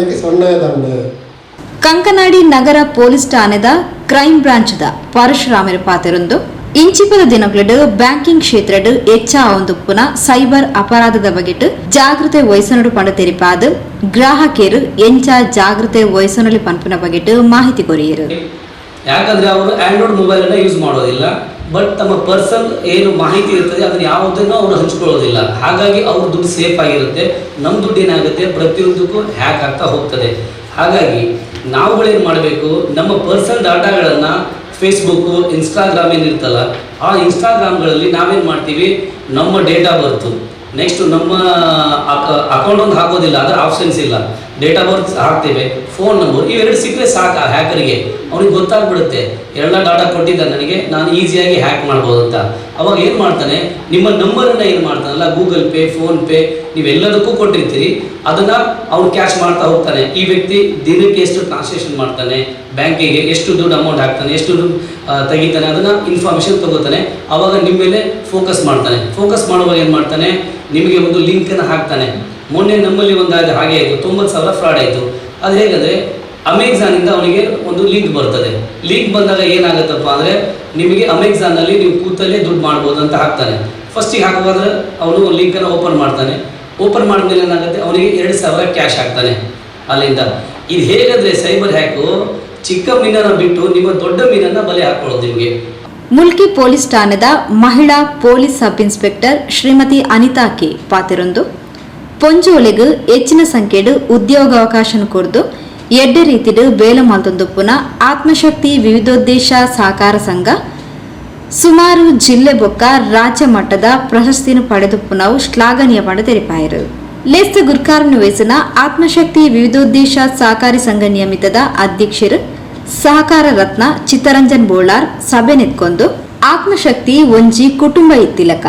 ಐಕೆ ಸಣ್ಣಾಯ ದಂಡೆ. ಕಂಕನಾಡಿ ನಗರ ಪೊಲೀಸ್ ಠಾಣೆದ ಕ್ರೈಂ ಬ್ರಾಂಚ್ದ ಪರಶುರಾಮರ ಪಾತೆರೊಂದು ಇಂಚಿಪದ ದಿನಗಳಡ್ ಬ್ಯಾಂಕಿಂಗ್ ಕ್ಷೇತ್ರಡ್ ಹೆಚ್ಚ ಆವೊಂದುಪ್ಪುನ ಸೈಬರ್ ಅಪರಾಧದ ಬಗೆಟ್ ಜಾಗೃತೆ ವಹಿಸನಡು ಪಂಡ ತೆರಿಪಾದ್ ಗ್ರಾಹಕರು ಎಂಚ ಜಾಗೃತೆ ವಹಿಸನಲಿ ಪನ್ಪುನ ಬಗೆಟ್ ಮಾಹಿತಿ ಕೊರಿಯರು. ಯಾಕಂದ್ರೆ ಅವರು ಆಂಡ್ರಾಯ್ಡ್ ಮೊಬೈಲ್ ಅನ್ನ ಯೂಸ್ ಮಾಡೋದಿಲ್ಲ, ಬಟ್ ತಮ್ಮ ಪರ್ಸನ್ ಏನು ಮಾಹಿತಿ ಇರ್ತದೆ ಅದನ್ನು ಯಾವುದನ್ನು ಅವರು ಹಂಚ್ಕೊಳ್ಳೋದಿಲ್ಲ. ಹಾಗಾಗಿ ಅವ್ರ ದುಡ್ಡು ಸೇಫ್ ಆಗಿರುತ್ತೆ, ನಮ್ಮ ದುಡ್ಡು ಏನಾಗುತ್ತೆ ಪ್ರತಿಯೊಂದಕ್ಕೂ ಹ್ಯಾಕ್ ಆಗ್ತಾ ಹೋಗ್ತದೆ. ಹಾಗಾಗಿ ನಾವುಗಳೇನು ಮಾಡಬೇಕು, ನಮ್ಮ ಪರ್ಸನಲ್ ಡಾಟಾಗಳನ್ನು ಫೇಸ್ಬುಕ್ಕು ಇನ್ಸ್ಟಾಗ್ರಾಮ್ ಏನಿರ್ತಲ್ಲ ಆ ಇನ್ಸ್ಟಾಗ್ರಾಮ್ಗಳಲ್ಲಿ ನಾವೇನು ಮಾಡ್ತೀವಿ, ನಮ್ಮ date of birth, next ನಮ್ಮ ಅಕೌಂಟ್ ಒಂದು ಹಾಕೋದಿಲ್ಲ, ಅದರ ಆಪ್ಷನ್ಸ್ ಇಲ್ಲ, date of birth ಹಾಕ್ತೇವೆ, ಫೋನ್ ನಂಬರ್, ಇವೆರಡು ಸಿಕ್ಕರೆ ಸಾಕು ಆ ಹ್ಯಾಕರಿಗೆ, ಅವ್ನಿಗೆ ಗೊತ್ತಾಗ್ಬಿಡುತ್ತೆ ಎಲ್ಲ ಡಾಟಾ ಕೊಟ್ಟಿದ್ದ ನನಗೆ, ನಾನು ಈಸಿಯಾಗಿ ಹ್ಯಾಕ್ ಮಾಡ್ಬೋದು ಅಂತ. ಅವಾಗ ಏನು ಮಾಡ್ತಾನೆ, ನಿಮ್ಮ ನಂಬರನ್ನು ಏನು ಮಾಡ್ತಾನಲ್ಲ, Google pay PhonePe ನೀವೆಲ್ಲದಕ್ಕೂ ಕೊಟ್ಟಿರ್ತೀರಿ, ಅದನ್ನು ಅವ್ನು ಕ್ಯಾಶ್ ಮಾಡ್ತಾ ಹೋಗ್ತಾನೆ. ಈ ವ್ಯಕ್ತಿ ದಿನಕ್ಕೆ ಎಷ್ಟು ಟ್ರಾನ್ಸಾಕ್ಷನ್ ಮಾಡ್ತಾನೆ, ಬ್ಯಾಂಕಿಗೆ ಎಷ್ಟು ದುಡ್ಡು ಅಮೌಂಟ್ ಹಾಕ್ತಾನೆ, ಎಷ್ಟು ದುಡ್ಡು ತೆಗಿತಾನೆ, ಅದನ್ನು ಇನ್ಫಾರ್ಮೇಷನ್ ತಗೋತಾನೆ. ಆವಾಗ ನಿಮ್ಮ ಮೇಲೆ ಫೋಕಸ್ ಮಾಡ್ತಾನೆ. ಫೋಕಸ್ ಮಾಡುವಾಗ ಏನು ಮಾಡ್ತಾನೆ, ನಿಮಗೆ ಒಂದು ಲಿಂಕನ್ನು ಹಾಕ್ತಾನೆ. ಮೊನ್ನೆ ನಮ್ಮಲ್ಲಿ ಒಂದಾದ ಹಾಗೆ ಆಯಿತು, 90,000 ಫ್ರಾಡ್ ಆಯಿತು. ಅದು ಹೇಗಂದರೆ ಅಮೆಝಾನಿಂದ ಅವನಿಗೆ ಒಂದು ಲಿಂಕ್ ಬರ್ತದೆ. ಲಿಂಕ್ ಬಂದಾಗ ಏನಾಗುತ್ತಪ್ಪ ಅಂದರೆ ನಿಮಗೆ ಅಮೆಝಾನಲ್ಲಿ ನೀವು ಕೂತಲ್ಲೇ ದುಡ್ಡು ಮಾಡ್ಬೋದು ಅಂತ ಹಾಕ್ತಾನೆ. ಫಸ್ಟಿಗೆ ಹಾಕುವಾಗ ಅವನು ಲಿಂಕನ್ನು ಓಪನ್ ಮಾಡ್ತಾನೆ. ಓಪನ್ ಮಾಡಿದ್ಮೇಲೆ ಏನಾಗುತ್ತೆ, ಅವನಿಗೆ 2,000 ಕ್ಯಾಶ್ ಹಾಕ್ತಾನೆ ಅಲ್ಲಿಂದ. ಇದು ಹೇಗಂದರೆ ಸೈಬರ್ ಹ್ಯಾಕು ಚಿಕ್ಕ ಮೀನನ್ನು ಬಿಟ್ಟು ನಿಮ್ಮ ದೊಡ್ಡ ಮೀನನ್ನು ಬಲೆ ಹಾಕ್ಕೊಳ್ಳೋದು ನಿಮಗೆ. ಮುಲ್ಕಿ ಪೊಲೀಸ್ ಠಾಣೆದ ಮಹಿಳಾ police sub inspector Shrimati Anita K ಪಾತಿರೊಂದು ಪೊಂಜೋಲೆಗ್ ಹೆಚ್ಚಿನ ಸಂಖ್ಯೆಡ್ ಉದ್ಯೋಗಾವಕಾಶ ಕೊರ್ದು ಎಡ್ಡೆ ರೀತಿಡ್ ಬೇಲ ಮಲ್ತೊಂದುಪ್ಪುನ ಆತ್ಮಶಕ್ತಿ ವಿವಿಧೋದ್ದೇಶ ಸಹಕಾರ ಸಂಘ ಸುಮಾರು ಜಿಲ್ಲೆ ಬೊಕ್ಕ ರಾಜ್ಯ ಮಟ್ಟದ ಪ್ರಶಸ್ತಿಯನ್ನು ಪಡೆದುಪ್ಪುನವು ಶ್ಲಾಘನೀಯ ಪಂಡ ತೆರಿಪಾಯರು. ಲೇಸ್ತ ಗುರ್ಕಾರನು ವೇಸನ ಆತ್ಮಶಕ್ತಿ ವಿವಿಧೋದ್ದೇಶ ಸಹಕಾರಿ ಸಂಘ ನಿಯಮಿತದ ಅಧ್ಯಕ್ಷರು ಸಹಕಾರ ರತ್ನ ಚಿತ್ತರಂಜನ್ ಬೋಳಾರ್ ಸಭೆ ನೆತ್ಕೊಂಡು ಆತ್ಮಶಕ್ತಿ ಒಂಜಿ ಕುಟುಂಬ ಇತ್ತಿಲಕ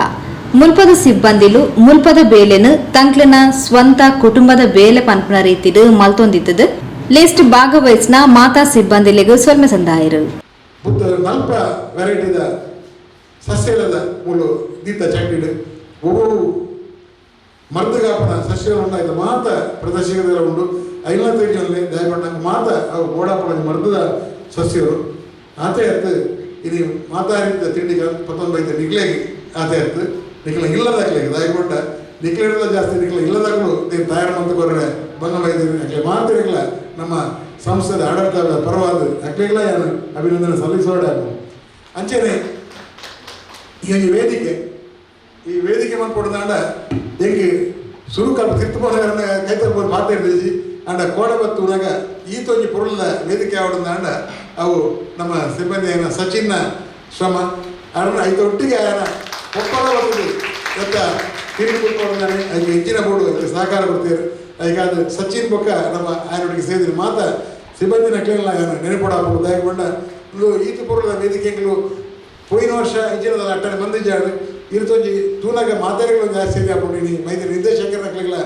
ಮುಲ್ಪದ ಸಿಬ್ಬಂದಿಲು ಮುಲ್ಪದ ಬೇಲೆನು ತಂಕ್ಲನ ಸ್ವಂತ ಕುಟುಂಬದ ಬೇಲೆ ಪನ್ಪುನ ರೀತಿಡು ಮಲ್ತೊಂದಿತ್ತದು. ಲೇಸ್ಟ್ ಭಾಗವಹಿಸಿನ ಮಾತಾ ಸಿಬ್ಬಂದಿಲಿಗೂ ಸೊಲ್ಮೆ ಸಂದಾಯರು. ನಲ್ಪ ವೆರೈಟಿದ ಸಸ್ಯದ ಮೂಲು ದೀತ ಚಂಡಿಡು ಒவ்வೊರು ಮರ್ದಗಾಪನ ಸಸ್ಯಗಳು ಉಂಡಾಯ್ತು ಮಾತ ಪ್ರದರ್ಶಕದೆಲ್ಲ ಉಂಡು. ಐನ ತೇಜಲ್ಲಿ ದಯಗೊಂಡಂಗೆ ಮಾತ ಅವು ಗೋಡಾಪನ ಮರ್ದದ ಸಸ್ಯರು ಆತೆ ಅತ್ತು ಇದು ಮಾತಾರಿದ್ದ ತಿಂಡಿ ಪತ್ತೊಂಬೈತೆ ನಿಗ್ಲೇಗಿ ಆತೆ ಅತ್ತು ನಿಕ್ಲ ಇಲ್ಲದಾಗ್ಲೇಗಿ ದಯಗೊಂಡ ನಿಕ್ಲಿಡದ ಜಾಸ್ತಿ ನಿಕ್ಲ ಇಲ್ಲದಾಗಲೂ ನೀನು ತಯಾರು ಮಂತ ಕೊರ್ರೆ ಬಂಗ ಬೈದೀನಿ ಅಕ್ಲೆ ಮಾತಿರಲಿಲ್ಲ. ನಮ್ಮ ಸಂಸ್ಥೆದ ಆಡಳಿತದ ಪರವಾದ ಅಕ್ಲೆಗಳ ಏನು ಅಭಿನಂದನೆ ಸಲ್ಲಿಸೋಡ ಅಂಚೆನೆ ಈ ವೇದಿಕೆ ಈ ವೇದಿಕೆ ಮನ್ಕೊಡ್ದಾಂಡ ಹೆಂಗೆ ಸುರುಕಲ್ಪ ತಿರ್ತುಪೋನಗರನ್ನ ಕೈತರ್ಬೋದು ಮಾತಾಡಿದ್ದೀವಿ ಅಂಡ ಕೋಡಬತ್ತೂನಾಗ ಈ ತೊಂಜಿ ಪೊರುಳ ವೇದಿಕೆ ಆವಡಂದಾಂಡ ಅವು ನಮ್ಮ ಸಿಬ್ಬಂದಿ ಏನ ಸಚಿನ್ನ ಶ್ರಮ ಅರಣ ಐತೊಟ್ಟಿಗೆ ಆಯನ ಒಪ್ಪಲ ಬರ್ತದೆ ಎತ್ತ ತಿರುಗಿ ಕೂತ್ಕೊಂಡಾನೆ ಅದಕ್ಕೆ ಹೆಚ್ಚಿನ ಬೋರ್ಡು ಅದಕ್ಕೆ ಸಹಕಾರ ಕೊಡ್ತೀರಿ. ಅದಕ್ಕಾದ ಸಚಿನ್ ಬೊಕ್ಕ ನಮ್ಮ ಆಯನೊಟ್ಟಿಗೆ ಸೇರಿದ ಮಾತ ಸಿಬ್ಬಂದಿ ನಕ್ಲೆಲ್ಲ ಏನು ನೆನಪುಡಾಪು ದಯಗೊಂಡ ಈತು ಪೊರುಳ ವೇದಿಕೆಗಳು ಪೋಯಿನ ವರ್ಷ ಇಂಚಿನದಲ್ಲ ಅಟ್ಟನೆ ಬಂದಿದ್ದಾಳೆ ಇರ್ತೊಂಜಿ ತೂನಾಗ ಮಾತಾಡಿಗಳು ಜಾಸ್ತಿ ಇದೆ ಅಪ್ಪು ಮೈತ್ರಿ ನಿರ್ದೇಶಕರ ನಕ್ಲಿಗಳ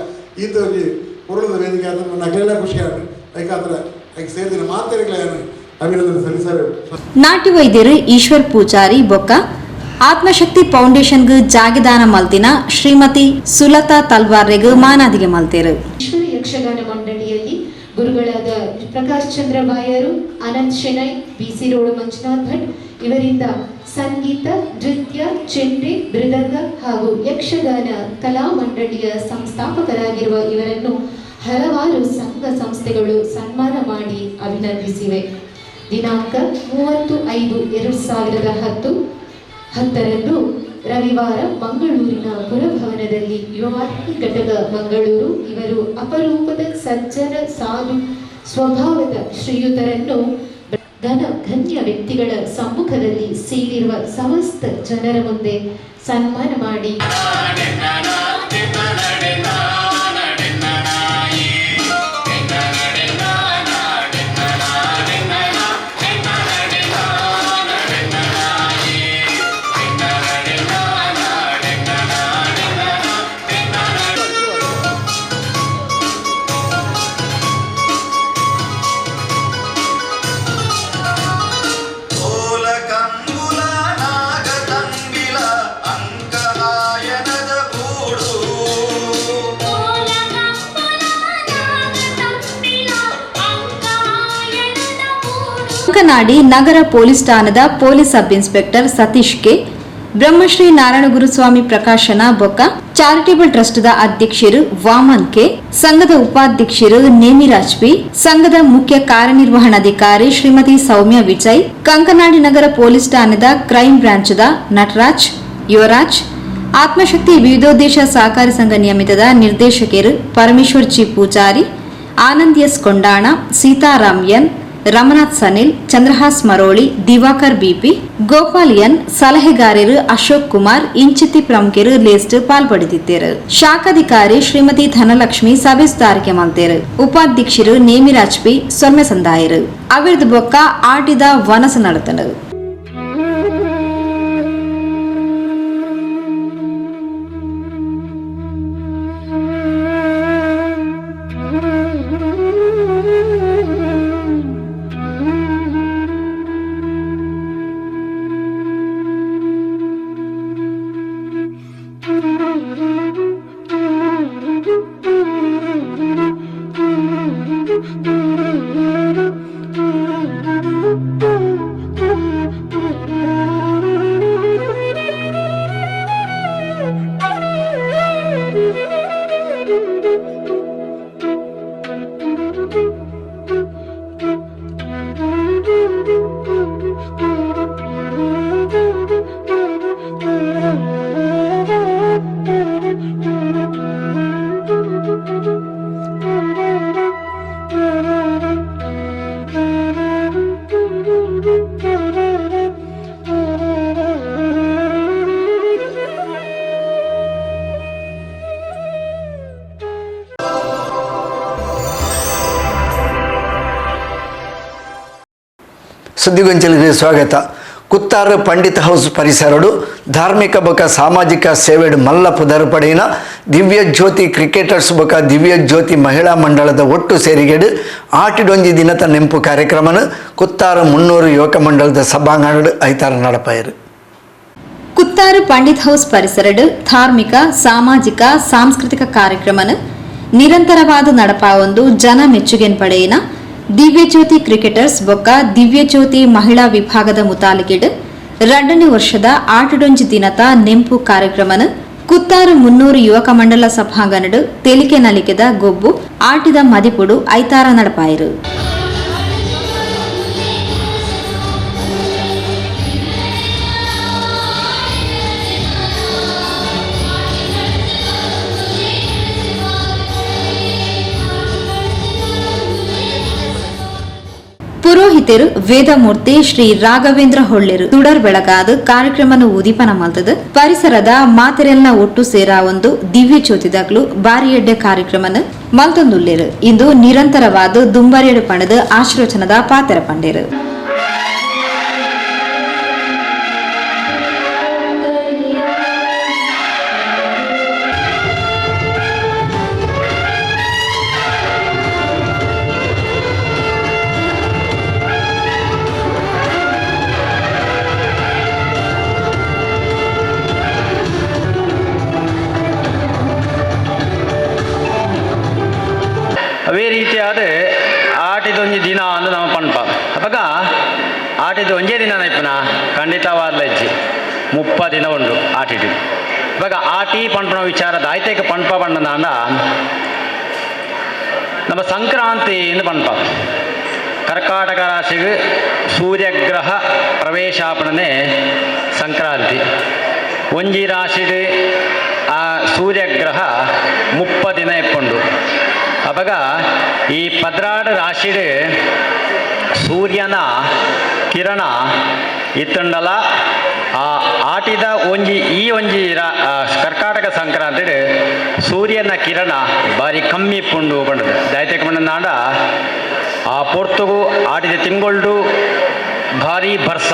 ಈತೊಂಜಿ ಪೊರುಳದ ವೇದಿಕೆ ಆದ ನಕ್ಲೆಲ್ಲ ಖುಷಿ ಆದ ಅದಕ್ಕಾದ್ರೆ ಅದಕ್ಕೆ ಸೇರಿದ ಮಾತಾಡಿಗಳ ಏನು ಅಭಿನಂದನೆ ಸಲ್ಲಿಸಾರೆ. ನಾಟಿ ವೈದ್ಯರು ಈಶ್ವರ್ ಪೂಜಾರಿ ಬೊಕ್ಕ ಆತ್ಮಶಕ್ತಿ ಫೌಂಡೇಶನ್ಗ್ ಜಾಗಿದಾನ ಮಲ್ತಿನ ಶ್ರೀಮತಿ ಸುಲತಾ ತಲ್ವಾರ್ರೆಗ್ ಮಾನಾದಿಗೆ ಮಲ್ತೇರು. ಈಶ್ವರ ಯಕ್ಷಗಾನ ಮಂಡಳಿಯಲ್ಲಿ ಗುರುಗಳಾದ ಪ್ರಕಾಶ್ ಚಂದ್ರ ಬಾಯರು, ಅನಂತ್ ಶೆಣೈ, ಬಿಸಿ ರೋಡ್ ಮಂಜುನಾಥ್ ಭಟ್ ಇವರಿಂದ ಸಂಗೀತ, ನೃತ್ಯ, ಚೆಂಡೆ, ಮೃದಂಗ ಹಾಗೂ ಯಕ್ಷಗಾನ ಕಲಾ ಮಂಡಳಿಯ ಸಂಸ್ಥಾಪಕರಾಗಿರುವ ಇವರನ್ನು ಹಲವಾರು ಸಂಘ ಸಂಸ್ಥೆಗಳು ಸನ್ಮಾನ ಮಾಡಿ ಅಭಿನಂದಿಸಿವೆ. ದಿನಾಂಕ 30/5/2010 ರಂದು ರವಿವಾರ ಮಂಗಳೂರಿನ ಪುರಭವನದಲ್ಲಿ ಯುವವಾಹಿನಿ ಘಟಕ ಮಂಗಳೂರು ಇವರು ಅಪರೂಪದ ಸಜ್ಜನ ಸಾಧು ಸ್ವಭಾವದ ಶ್ರೀಯುತರನ್ನು ಘನ ಗಣ್ಯ ವ್ಯಕ್ತಿಗಳ ಸಮ್ಮುಖದಲ್ಲಿ ಸೇರಿರುವ ಸಮಸ್ತ ಜನರ ಮುಂದೆ ಸನ್ಮಾನ ಮಾಡಿ ಕಂಕನಾಡಿ ನಗರ police ಠಾಣದ police sub inspector Satish K, Brahmashri Narayanaguruswamy ಪ್ರಕಾಶನ ಬೊಕ್ಕ ಚಾರಿಟೇಬಲ್ ಟ್ರಸ್ಟ್ದ ಅಧ್ಯಕ್ಷರು ವಾಮನ್ ಕೆ, ಸಂಘದ ಉಪಾಧ್ಯಕ್ಷರು ನೇಮಿರಾಜ್ ಪಿ, ಸಂಘದ ಮುಖ್ಯ ಕಾರ್ಯನಿರ್ವಹಣಾಧಿಕಾರಿ ಶ್ರೀಮತಿ ಸೌಮ್ಯ ವಿಜಯ್, ಕಂಕನಾಡಿ ನಗರ ಪೊಲೀಸ್ ಠಾಣದ ಕ್ರೈಂ ಬ್ರಾಂಚ್ದ ನಟರಾಜ್, ಯುವರಾಜ್, ಆತ್ಮಶಕ್ತಿ ವಿವಿಧೋದ್ದೇಶ ಸಹಕಾರಿ ಸಂಘ ನಿಯಮಿತದ ನಿರ್ದೇಶಕರು Parameshwar G Poojary, Anand S Kondana, Sitaram N, Ramanath Sanil, Chandrahas Maroli, Diwakar BP, Gopal N, ಸಲಹೆಗಾರರು ಅಶೋಕ್ ಕುಮಾರ್ ಇಂಚಿತಿ ಪ್ರಮುಖರು ಲಿಸ್ಟ್ ಪಾಲ್ಪಡೆದಿದ್ದರು. ಶಾಖಾಧಿಕಾರಿ ಶ್ರೀಮತಿ ಧನಲಕ್ಷ್ಮಿ ಸಭೆ ಸುಧಾರಿಕೆ ಮಲ್ತೇರು. ಉಪಾಧ್ಯಕ್ಷರು ನೇಮಿರಾಜ್ ಪಿ ಸೊಲ್ಮೆ ಸಂದಾಯರು. ಅವಿರ್ದ ಬೊಕ್ಕ ಆಟಿದ ವನಸ ನಡತನು. Thank you. ಸುದ್ದಿಗೊಂಚಲಿಗೆ ಸ್ವಾಗತ. ಕುತ್ತಾರು ಪಂಡಿತ್ ಹೌಸ್ ಪರಿಸರಡು ಧಾರ್ಮಿಕ ಬೊಕ ಸಾಮಾಜಿಕ ಸೇವೆಡು ಮಲ್ಲ ಪುದರ್ ಪಡೆಯಿನ ದಿವ್ಯ ಜ್ಯೋತಿ ಕ್ರಿಕೆಟರ್ಸ್ ಬೊಕ ದಿವ್ಯ ಜ್ಯೋತಿ ಮಹಿಳಾ ಮಂಡಳದ ಒಟ್ಟು ಸೇರಿಗೆಡು ಆಟಿಡೊಂಜಿ ದಿನತ ನೆಂಪು ಕಾರ್ಯಕ್ರಮನು ಕುತ್ತಾರು 300 ಯುವಕ ಮಂಡಳದ ಸಭಾಂಗಣಡು ಐತಾರ ನಡಪಾಯರು. ಕುತ್ತಾರು ಪಂಡಿತ್ ಹೌಸ್ ಪರಿಸರಡು ಧಾರ್ಮಿಕ, ಸಾಮಾಜಿಕ, ಸಾಂಸ್ಕೃತಿಕ ಕಾರ್ಯಕ್ರಮನು ನಿರಂತರವಾದ ನಡಪಾವೊಂದು ಜನ ಮೆಚ್ಚುಗೆನ್ ಪಡೆಯಿನ ದಿವ್ಯಜ್ಯೋತಿ ಕ್ರಿಕೆಟರ್ಸ್ ಬೊಕ್ಕ ದಿವ್ಯಜ್ಯೋತಿ ಮಹಿಳಾ ವಿಭಾಗದ ಮುತಾಲಿಕೆಡ್ 2ನೇ ವರ್ಷದ ಆಟಡೊಂಜಿ ದಿನತ ನೆಂಪು ಕಾರ್ಯಕ್ರಮನು ಕುತ್ತಾರು 300 ಯುವಕ ಮಂಡಲ ಸಭಾಂಗಣಡು ತೆಲಿಕೆ ನಲಿಕೆದ ಗೊಬ್ಬು ಆಟಿದ ಮದಿಪುಡು ಐತಾರ ನಡಪಾಯರು. ಪುರೋಹಿತರು ವೇದಮೂರ್ತಿ ಶ್ರೀ ರಾಘವೇಂದ್ರ ಹೊಳ್ಳೆರು ತುಡರ್ ಬೆಳಗಾದ ಕಾರ್ಯಕ್ರಮನ ಉದೀಪನ ಮಲ್ತದ ಪರಿಸರದ ಮಾತೆರೆಲ್ನ ಒಟ್ಟು ಸೇರಾ ಒಂದು ದಿವ್ಯ ಜ್ಯೋತಿದಾಗ್ಲು ಬಾರಿಯಡ್ಡೆ ಕಾರ್ಯಕ್ರಮನ ಮಲ್ತೊಂದುಲ್ಲೇರು. ಇಂದು ನಿರಂತರವಾದ ದುಂಬರಿಯಡು ಪಣದ ಆಶೀರ್ವಚನದ ಪಾತ್ರ ಪಂಡೇರು. ಅವೇ ರೀತಿಯಾದ ಆಟಿದೊಂಜಿ ದಿನ ಅಂದು ನಮ್ಮ ಪನ್ಪ ಅಪಗ ಆಟಿದ ಒಂಜೇ ದಿನ ನೈಪನ ಖಂಡಿತವಾದ ಇಜ್ಜಿ 30 ದಿನ ಉಂಡು ಆಟಿಡು. ಇವಾಗ ಆಟಿ ಪನ್ಪನ ವಿಚಾರ ದಾಯ್ತೇಕ ಪನ್ಪ ಪಣ್ಣದಾಂಡ ನಮ್ಮ ಸಂಕ್ರಾಂತಿ ಎಂದು ಪನ್ಪ. ಕರ್ಕಾಟಕ ರಾಶಿಗೆ ಸೂರ್ಯಗ್ರಹ ಪ್ರವೇಶಾಪಣನೆ ಸಂಕ್ರಾಂತಿ. ಒಂಜಿ ರಾಶಿಡು ಆ ಸೂರ್ಯಗ್ರಹ 30 ದಿನ ಇಪ್ಪುಂಡು. ಅಪಗ ಈ 12 ರಾಶಿಡು ಸೂರ್ಯನ ಕಿರಣ ಇತ್ತಂಡಲ ಆ ಆಟಿದ ಒಂಜಿ ಈ ಒಂಜಿ ಕರ್ಕಾಟಕ ಸಂಕ್ರಾಂತಿ ಸೂರ್ಯನ ಕಿರಣ ಬಾರಿ ಕಮ್ಮಿ ಪುಂಡು ಪಂಡದು ದಾಯ್ತಕ ಪಂಡನಾಂಡ ಆ ಪೊರ್ತುಗು ಆಟಿದ ತಿಂಗೊಳ್ಡು ಭಾರಿ ಬರ್ಸ.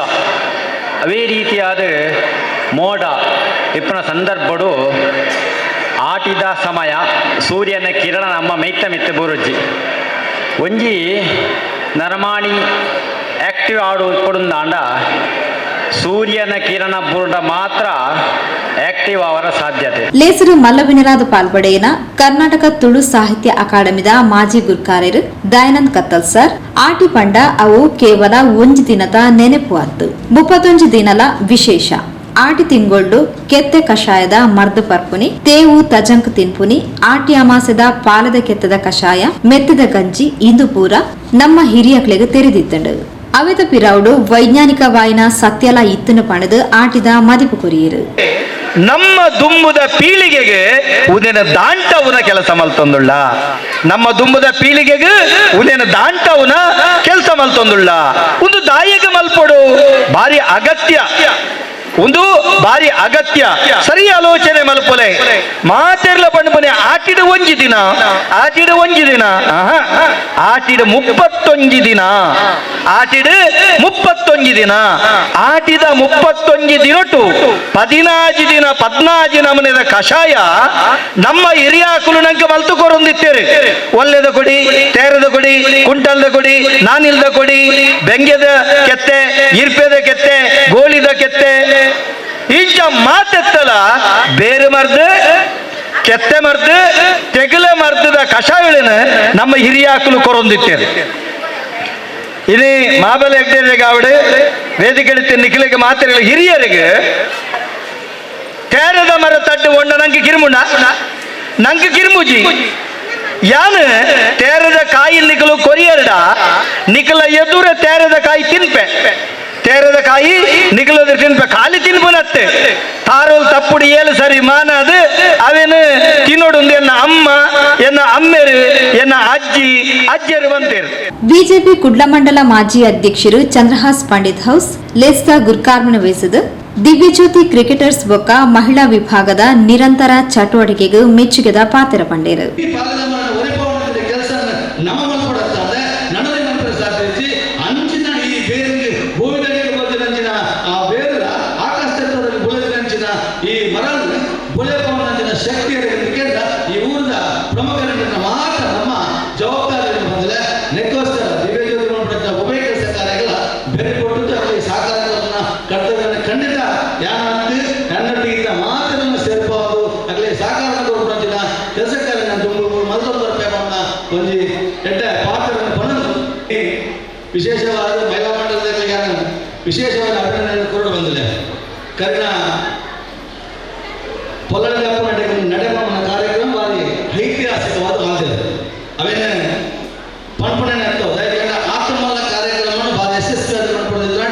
ಅವೇ ರೀತಿಯಾದ ಮೋಡ ಇಪ್ಪನ ಸಂದರ್ಭಡು ಆಟಿದ ಸಮಯ ಸೂರ್ಯನ ಕಿರಣ ನಮ್ಮ ಮೈತ ಮಿತ್ತ ಬುರುಜಿ ಒಂಜಿ ನರಮಾಣಿ ಆಕ್ಟಿವ್ ಆಡು ಕೊಡುಂದಾಂಡ ಸೂರ್ಯನ ಕಿರಣ ಬುರುಡ ಮಾತ್ರ ಆಕ್ಟಿವ್ ಅವರ ಸಾಧ್ಯತೆ. ಲೇಸರು ಮಲ್ಲವಿನರಾದ ಪಾಲ್ಪಡೆಯನ ಕರ್ನಾಟಕ ತುಳು ಸಾಹಿತ್ಯ ಅಕಾಡೆಮಿದ ಮಾಜಿ ಗುರ್ಕಾರ್ಯರು ದಯಾನಂದ್ ಕತ್ತಲ್ ಸರ್ ಆಟಿ ಪಂಡ ಅವು ಕೇವಲ ಒಂಜಿ ದಿನದ ನೆನಪು ಆತು 31 ದಿನಲ ವಿಶೇಷ. ಆಟಿ ತಿಂಗೊಳ್ಡು ಕೆತ್ತೆ ಕಷಾಯದ ಮರ್ದು ಪರ್ಪುನಿ, ತೇವು ತಜಂಕ್ ತಿನ್ಪುನಿ, ಆಟಿ ಅಮಾಸೆದ ಪಾಲದ ಕೆತ್ತದ ಕಷಾಯ, ಮೆತ್ತದ ಗಂಜಿ ಇಂದು ಪೂರ ನಮ್ಮ ಹಿರಿಯಕ್ಲೆಗ್ ತೆರೆದಿತ್ತಂಡು. ಅವೆತ ಪಿರೌಡು ವೈಜ್ಞಾನಿಕ ವಾಯಿನ ಸತ್ಯಲ ಇತ್ತನ ಪಣದು ಆಟಿದ ಮದಿಪು ಕೊರಿಯರು. ನಮ್ಮ ದುಂಬುದ ಪೀಳಿಗೆಗೆ ಉದೇನ ದಾಂಟವುನ ಕೆಲಸ ಮಲ್ತೊಂದುಳ್ಳ, ನಮ್ಮ ದುಂಬುದ ಪೀಳಿಗೆಗೆ ಉದೇನ ದಾಂಟವುನ ಕೆಲಸ ಮಲ್ತೊಂದುಳ್ಳ. ಒಂದು ದಾಯಕ ಮಲ್ಪೊಡು ಭಾರಿ ಅಗತ್ಯ, ಒಂದು ಭಾರಿ ಅಗತ್ಯ. ಸರಿ ಆಲೋಚನೆ ಮಲ್ಪೊಲೆ ಮಾತೆರ್ಲ ಪಣಪನೆ ಆಟಿಡ ಒಂಜಿ ದಿನ, ಆಟಿಡ ಒಂಜಿ ದಿನ, ಆಟಿಡ 31 ದಿನ, ಆಟಿಡ 31 ದಿನ, ಆಟಿದ 31 ದಿನಟು 14 ದಿನ 14 ನಮನೆದ ಕಷಾಯ ನಮ್ಮ ಹಿರಿಯಾಕುಲು ನಂಗೆ ಮಲ್ತು ಕೊರೊಂದಿತ್ತೇರು. ಒಲ್ಲೆದ ಕೊಡಿ, ತೇರದ ಕೊಡಿ, ಕುಂಟಲ್ದ ಕೊಡಿ, ನಾನಿಲ್ದ ಕೊಡಿ, ಬೆಂಗೆದ ಕೆತ್ತೆ, ಇರ್ಪೆದ ಕೆತ್ತೆ, ಗೋಳಿದ ಕೆತ್ತೆ, ಇಂಚ ಮಾತೆತ್ತಲ ಬೇರೆ ಮರ್ದು, ಕೆತ್ತೆ ಮರ್ದು, ತೆಗಲ ಮರ್ದದ ಕಷಾಯಗಳನ್ನ ನಮ್ಮ ಹಿರಿಯಾಕಲು ಕೊರೊಂದಿತ್ತೇರು. ಇನಿ ಮಾಬಲ ಹೆಗ್ಡೆಗೆ ಆವಡೆ ವೇದಿಕೆ ನಿಖಿಲಿಗೆ ಮಾತೆಗಳ ಹಿರಿಯರಿಗೆ ತೇರದ ಮರ ತಟ್ಟು ಒಂಡ ನಂಗೆ ಕಿರುಮುಂಡ, ನಂಗೆ ಕಿರುಮುಜಿ ಯಾನು ತೇರದ ಕಾಯಿ ನಿಖಲು ಕೊರಿಯರ್ಡ ನಿಖಲ ಎದುರ ತೇರದ ಕಾಯಿ ತಿನ್ಪೆ, ತೇರದ ಕಾಯಿ ನಿಖಲೋದ್ರ ತಿನ್ಪೆ, ಖಾಲಿ ತಿನ್ಪುನತ್ತೆ ತಾರೋಲ್ ತಪ್ಪುಡಿ ಏಳು ಸರಿ ಮಾನ ಅದು ಅವೇನು ತಿನ್ನೋಡು ಎನ್ನ ಅಮ್ಮ, ಎನ್ನ ಅಮ್ಮೆರು, ಎನ್ನ ಅಜ್ಜಿ ಅಜ್ಜರು ಬಂತೇರು. ಬಿಜೆಪಿ ಕುಡ್ಲ ಮಂಡಲ ಮಾಜಿ ಅಧ್ಯಕ್ಷರು ಚಂದ್ರಹಾಸ್ ಪಂಡಿತ್ ಹೌಸ್ ಲೇಸ್ತಾ ಗುರ್ಕಾರ್ಮಣ ವಹಿಸಿದ ದಿವ್ಯಜ್ಯೋತಿ ಕ್ರಿಕೆಟರ್ಸ್ ಬೊಕ್ಕ ಮಹಿಳಾ ವಿಭಾಗದ ನಿರಂತರ ಚಟುವಟಿಕೆಗೆ ಮೆಚ್ಚುಗೆದ ಪಾತ್ರ ಪಂಡೇರು. ಕೆಲಸ ನಮ್ಮ ಈ ಮರಲ್ ಬುಲೆಪವನ ಶಕ್ತಿ ಕೇಂದ್ರ ಈ ಊರಿನ ಪ್ರಮುಖರನ್ನ ಮಾತ್ರ ನಮ್ಮ ಜವಾಬ್ದಾರಿಯನ್ನು ಬಂದಿಲ್ಲ. ನೆಕ್ಕೋಸ್ಕರ ದಿವ್ಯಜ್ಯೋತಿ ಮಂಡಳಿಯ ಉಭಯ ಕೆಲಸ ಕಾರ್ಯಗಳ ಬೇರೆ ಕೊಟ್ಟದ್ದು ಅಲ್ಲಿ ಸಹಕಾರಗಳನ್ನ ಕರ್ತವ್ಯವನ್ನು ಖಂಡಿತ ಯಾನಂತೆ ನನ್ನೊಟ್ಟಿಗಿಂತ ಮಾತ್ರ ಸೇರ್ಪಬಹುದು. ಅಲ್ಲಿ ಸಹಕಾರ ಕೊಡುವಂತಿನ ಕೆಲಸ ಕಾರ್ಯ ತುಂಬ ಮೊದಲು ಬರಬೇಕನ್ನ ಒಂದು ಎಡ್ಡ ಪಾತ್ರವನ್ನು ಪಡೆದು ವಿಶೇಷವಾದ ಮಹಿಳಾ ಮಂಡಲದಲ್ಲಿ ವಿಶೇಷವಾದ ಅಭಿನಂದನೆ ಕೊರಡು ಬಂದಿಲ್ಲ. ಕರ್ಣ ಪೊಲದ ನಡೆಪನ ಕಾರ್ಯಕ್ರಮ ಭಾರಿ ಐತಿಹಾಸಿಕವಾದ ಮಾಧ್ಯಮ ಅವೇನೆ ಪಣಪಣೆ ಆತ್ಮಲ್ಲ ಕಾರ್ಯಕ್ರಮವನ್ನು ಭಾರಿ ಯಶಸ್ವಿಯಾಗಿ ಪಣಪಡೆದಿದ್ರೆ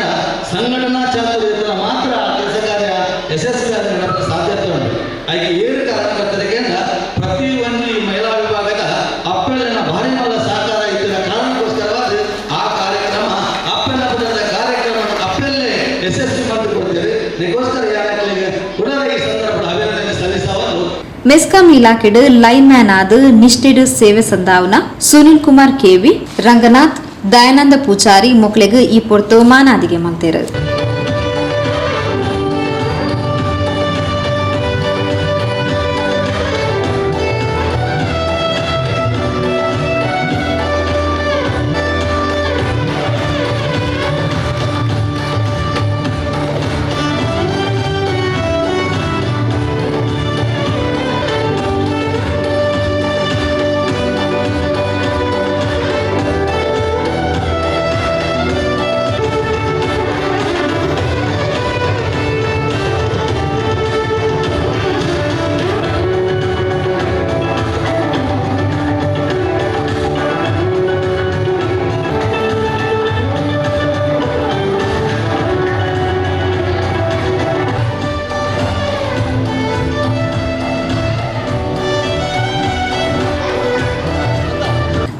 ಸಂಘಟನಾ ಚಾತುರ್ಯದ ಮಾತ್ರ ಕೆಲಸ ಕಾರ್ಯ ಯಶಸ್ವಿಯಾಗಿ ನಡೆಸಲು ಸಾಧ್ಯತೆ ಉಂಟು. ಹಾಗೆ ಏಳು ಕಾರಣಕರ್ತರಿಗೆ ಪ್ರತಿ ಒಂದು ಈ ಮಹಿಳಾ ವಿಭಾಗದ ಅಪ್ಪೆಲ್ಲನ ಭಾರಿ ಮಲ್ಲ ಸಹಕಾರ ಇದ್ದ ಕಾರಣಕ್ಕೋಸ್ಕರವಾಗಿ ಆ ಕಾರ್ಯಕ್ರಮ ಅಪ್ಪೆಲ್ಲ ಪದದ ಕಾರ್ಯಕ್ರಮವನ್ನು ಅಪ್ಪೆಲ್ಲೇ ಯಶಸ್ವಿ ಮಾಡಿಕೊಡ್ತೇವೆ. ಇದಕ್ಕೋಸ್ಕರ ಯಾರಾಗಲಿ ಕೂಡ ಈ ಸಂದರ್ಭದ ಅಭಿನಂದನೆ ಸಲ್ಲಿಸಬಹುದು. ಮೆಸ್ಕಾಂ ಇಲಾಖೆಡ್ ಲೈನ್ ಮ್ಯಾನ್ ಆದ ನಿಷ್ಠೆಡ್ ಸೇವೆ ಸಂದಾವನ ಸುನಿಲ್ ಕುಮಾರ್ ಕೆವಿ, ರಂಗನಾಥ್, ದಯಾನಂದ ಪೂಜಾರಿ ಮೊಕ್ಲೆಗ್ ಈ ಪೊರ್ತು ಮಾನಾದಿಗೆ ಮಲ್ತೇರು.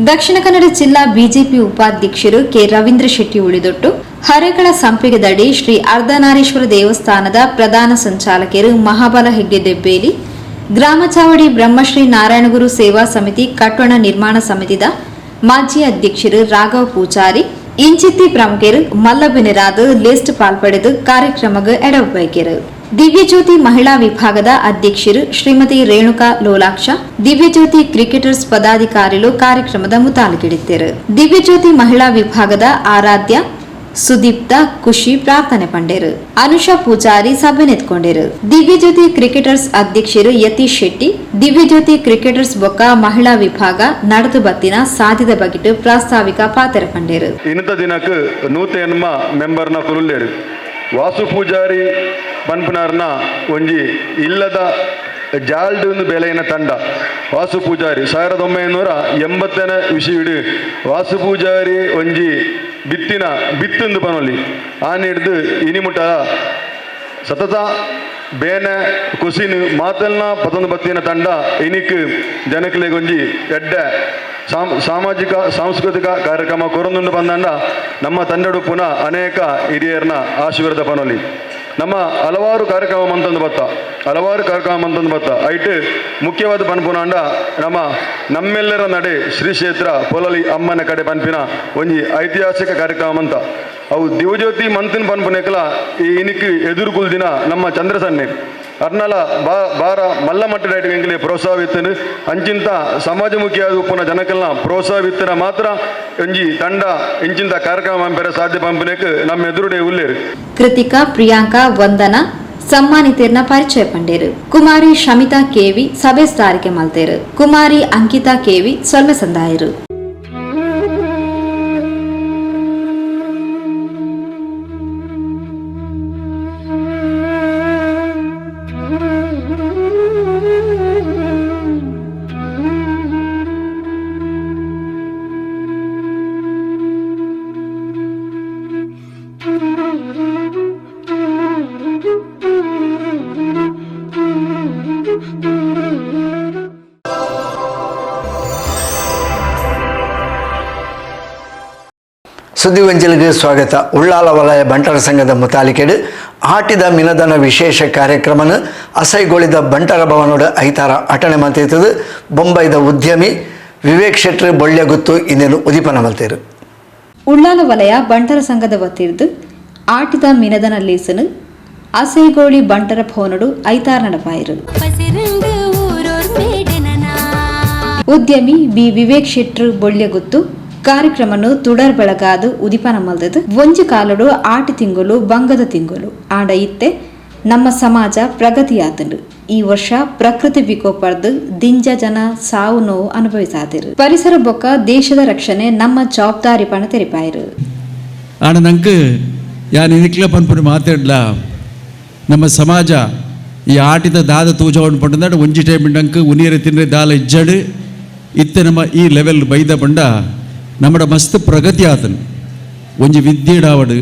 ದಕ್ಷಿಣ ಕನ್ನಡ ಜಿಲ್ಲಾ ಬಿಜೆಪಿ ಉಪಾಧ್ಯಕ್ಷರು ಕೆ ರವೀಂದ್ರ ಶೆಟ್ಟಿ ಉಳಿದೊಟ್ಟು ಹರೇಕಳ ಸಂಪಿಗೆದಡಿ ಶ್ರೀ ಅರ್ಧನಾರೀಶ್ವರ ದೇವಸ್ಥಾನದ ಪ್ರಧಾನ ಸಂಚಾಲಕರು ಮಹಾಬಲ ಹೆಗ್ಡೆ ದೆಬ್ಬೇಲಿ, ಗ್ರಾಮ ಚಾವಡಿ ಬ್ರಹ್ಮಶ್ರೀ ನಾರಾಯಣಗುರು ಸೇವಾ ಸಮಿತಿ ಕಟ್ಟಡ ನಿರ್ಮಾಣ ಸಮಿತಿದ ಮಾಜಿ ಅಧ್ಯಕ್ಷರು ರಾಘವ ಪೂಜಾರಿ ಇಂಚಿತ್ತಿ ಪ್ರಮುಖರು ಮಲ್ಲಬಿನರಾದ ಲಿಸ್ಟ್ ಪಾಲ್ಪಡೆದು ಕಾರ್ಯಕ್ರಮಕ್ಕೆ ಎಡವಬೇಕಿರು. ದಿವ್ಯಜ್ಯೋತಿ ಮಹಿಳಾ ವಿಭಾಗದ ಅಧ್ಯಕ್ಷರು ಶ್ರೀಮತಿ ರೇಣುಕಾ ಲೋಲಾಕ್ಷ, ದಿವ್ಯಜ್ಯೋತಿ ಕ್ರಿಕೆಟರ್ಸ್ ಪದಾಧಿಕಾರಿಗಳು ಕಾರ್ಯಕ್ರಮದ ಮುತಾಲಿಕಿಡಿದ್ದರು. ದಿವ್ಯಜ್ಯೋತಿ ಮಹಿಳಾ ವಿಭಾಗದ ಆರಾಧ್ಯ ಸುದೀಪ್ತ ಖುಷಿ ಪ್ರಾರ್ಥನೆ ಪಂಡೇರು, ಅನುಷಾ ಪೂಜಾರಿ ಸಭೆ ನೆತ್ಕೊಂಡರು. ದಿವ್ಯಜ್ಯೋತಿ ಕ್ರಿಕೆಟರ್ಸ್ ಅಧ್ಯಕ್ಷರು ಯತೀಶ್ ಶೆಟ್ಟಿ ದಿವ್ಯಜ್ಯೋತಿ ಕ್ರಿಕೆಟರ್ಸ್ ಬೊಕ್ಕ ಮಹಿಳಾ ವಿಭಾಗ ನಡೆದು ಬತ್ತಿನ ಸಾಧ್ಯದ ಬಗೆಟ್ ಪ್ರಾಸ್ತಾವಿಕ ಪಾತ್ರ ಪಂಡೇರು. ಇನ್ನತ ದಿನಕ್ಕೆ 108 ಮೆಂಬರ್ನ ಕುರುಲ್ಲೇರು ವಾಸು ಪೂಜಾರಿ ಪನ್ಪುನಾರ್ನ ಒಂಜಿ ಇಲ್ಲದ ಜಾಲ್ಡ್ ಒಂದು ಬೆಲೆಯಿನ ತಂಡ ವಾಸು ಪೂಜಾರಿ 1980ನೇ ವಿಷಯಡು ವಾಸು ಪೂಜಾರಿ ಒಂಜಿ ಬಿತ್ತಿನ ಬಿತ್ತೊಂದು ಪನೊಲಿ ಆನೆ ಹಿಡ್ದು ಇನಿಮುಟ ಸತತ ಬೇನೆ ಕುಸಿನು ಮಾತಲ್ನ ಪತೊಂದು ಬತ್ತಿನ ತಂಡ ಇನಿಕ್ ಜನಕ್ಲೆಗೊಂಜಿ ಎಡ್ಡೆ ಸಾಮಾಜಿಕ ಸಾಂಸ್ಕೃತಿಕ ಕಾರ್ಯಕ್ರಮ ಕೊರೊಂದುಂಡು ಬಂದಂಡ ನಮ್ಮ ತಂಡಡು ಪುನಃ ಅನೇಕ ಹಿರಿಯರ್ನ ಆಶೀರ್ವಾದ ಪನೊಲಿ. ನಮ್ಮ ಹಲವಾರು ಕಾರ್ಯಕ್ರಮ ಮಂತಂದು ಬತ್ತ ಹಲವಾರು ಕಾರ್ಯಕ್ರಮ ಮಂತಂದು ಬತ್ತ ಐಟ್ ಮುಖ್ಯವಾದ ಪನ್ಪುನಾಂಡ ನಮ್ಮ ನಮ್ಮೆಲ್ಲರ ನಡೆ ಶ್ರೀ ಕ್ಷೇತ್ರ ಪೊಲಲಿ ಅಮ್ಮನ ಕಡೆ ಪನ್ಪಿನ ಒಂಜಿ ಐತಿಹಾಸಿಕ ಕಾರ್ಯಕ್ರಮ ಅಂತ ಅವು ದಿವಜ್ಯೋತಿ ಮಂತಿನ ಪನ್ಪುನೆಕಲ ಈ ಇನಿಕ್ ಎದುರುಕುಲ್ದಿನ ನಮ್ಮ ಚಂದ್ರಸನ್ನೆ ಅರ್ನಲ ಬಾರ ಮಲ್ಲ ಮಟ್ಟದ ಎಂಕಲೆ ಪ್ರೋತ್ಸಾಹವಿತ್ತನು ಅಂಚಿಂತ ಸಮಾಜಮುಖಿಯಾದ ಉಪ್ಪುನ ಜನಕಲ್ನ ಪ್ರೋತ್ಸಾಹವಿತ್ತನ ಮಾತ್ರ ಒಂಜಿ ತಂಡ ಇಂಚಿಂತ ಕಾರ್ಯಕ್ರಮ ಪಂಪೆರೆ ಸಾಧ್ಯ ಪಂಪನೆಕ್ ನಮ್ಮ ಎದುರುಡೆ ಉಲ್ಲೇರು. ಕೃತಿಕಾ, ಪ್ರಿಯಾಂಕಾ, ವಂದನಾ ಸಮ್ಮಾನಿತರ್ನ ಪರಿಚಯ ಪಂಡೇರು. ಕುಮಾರಿ ಶಮಿತಾ ಕೆವಿ ಸಭೆ ಸಾರಿಗೆ ಮಲ್ತೇರು. ಕುಮಾರಿ ಅಂಕಿತಾ ಕೆವಿ ಸೊಲ್ಮೆ ಸಂದಾಯರು. ಸುದ್ದಿವಂಜಲಿಗೆ ಸ್ವಾಗತ. ಉಳ್ಳಾಲ ವಲಯ ಬಂಟರ ಸಂಘದ ಮುತಾಲಿಕೆಡು ಆಟಿದ ಮಿನದನ ವಿಶೇಷ ಕಾರ್ಯಕ್ರಮನ ಅಸೈಗೊಳಿದ ಬಂಟರ ಭವನೋಡು ಐತಾರ ಅಟಣೆ ಮಲ್ತಿರ್ತದೆ. ಬೊಂಬೈದ ಉದ್ಯಮಿ ವಿವೇಕ್ ಶೆಟ್ಟರ್ ಬೊಳ್ಳೆಗುತ್ತು ಇನ್ನೇನು ಉದೀಪನ ಮಲ್ತೇರು. ಉಳ್ಳಾಲ ವಲಯ ಬಂಟರ ಸಂಘದ ವತಿರ್ದು ಆಟಿದ ಮಿನದನ ಲೇಸನು ಅಸೈಗೋಳಿ ಬಂಟರ ಭವನಡು ಐತಾರ ನಡಪಾಯಿರು. ಉದ್ಯಮಿ ಬಿ ವಿವೇಕ್ ಶೆಟ್ರು ಬೊಳ್ಳೆಗುತ್ತು ಕಾರ್ಯಕ್ರಮನು ತುಡರ್ ಬೆಳಗಾದು ಉದಿಪನ ಮಲ್ದದು. ಒಂಜಿ ಕಾಲಡು ಆಟಿ ತಿಂಗಳು ಬಂಗದ ತಿಂಗಳು ಆಂಡ ಇತ್ತೆ ನಮ್ಮ ಸಮಾಜ ಪ್ರಗತಿಯಾತಂಡು. ಈ ವರ್ಷ ಪ್ರಕೃತಿ ವಿಕೋಪರ್ದು ದಿಂಜ ಜನ ಸಾವು ನೋವು ಅನುಭವಿಸಾದಿರು. ಪರಿಸರ ಬೊಕ್ಕ ದೇಶದ ರಕ್ಷಣೆ ನಮ್ಮ ಜವಾಬ್ದಾರಿ ಪಣ ತೆರಿಪಾಯಿರು. ಆಂಡ ನಂಗೆ ಯಾನ್ ಇನಿಕ್ಲ ಪನ್ಪುನ ಮಾತಾಡ್ಲ ನಮ್ಮ ಸಮಾಜ ಈ ಆಟಿದ ದಾದ ತೂಜವನ್ನು ಪಂಡಂದಾಡ ಒಂಜಿ ಟೈಮ್ ನಂಗೆ ಉನಿಯರೆ ತಿನ್ರೆ ದಾಲ ಇಜ್ಜಡು ಇತ್ತೆ ನಮ್ಮ ಈ ಲೆವೆಲ್ ಬೈದ ಪಂಡ ನಮ್ಮಡ ಮಸ್ತ್ ಪ್ರಗತಿ ಆತನು. ಒಂಜಿ ವಿದ್ಯೆಡಾವಡು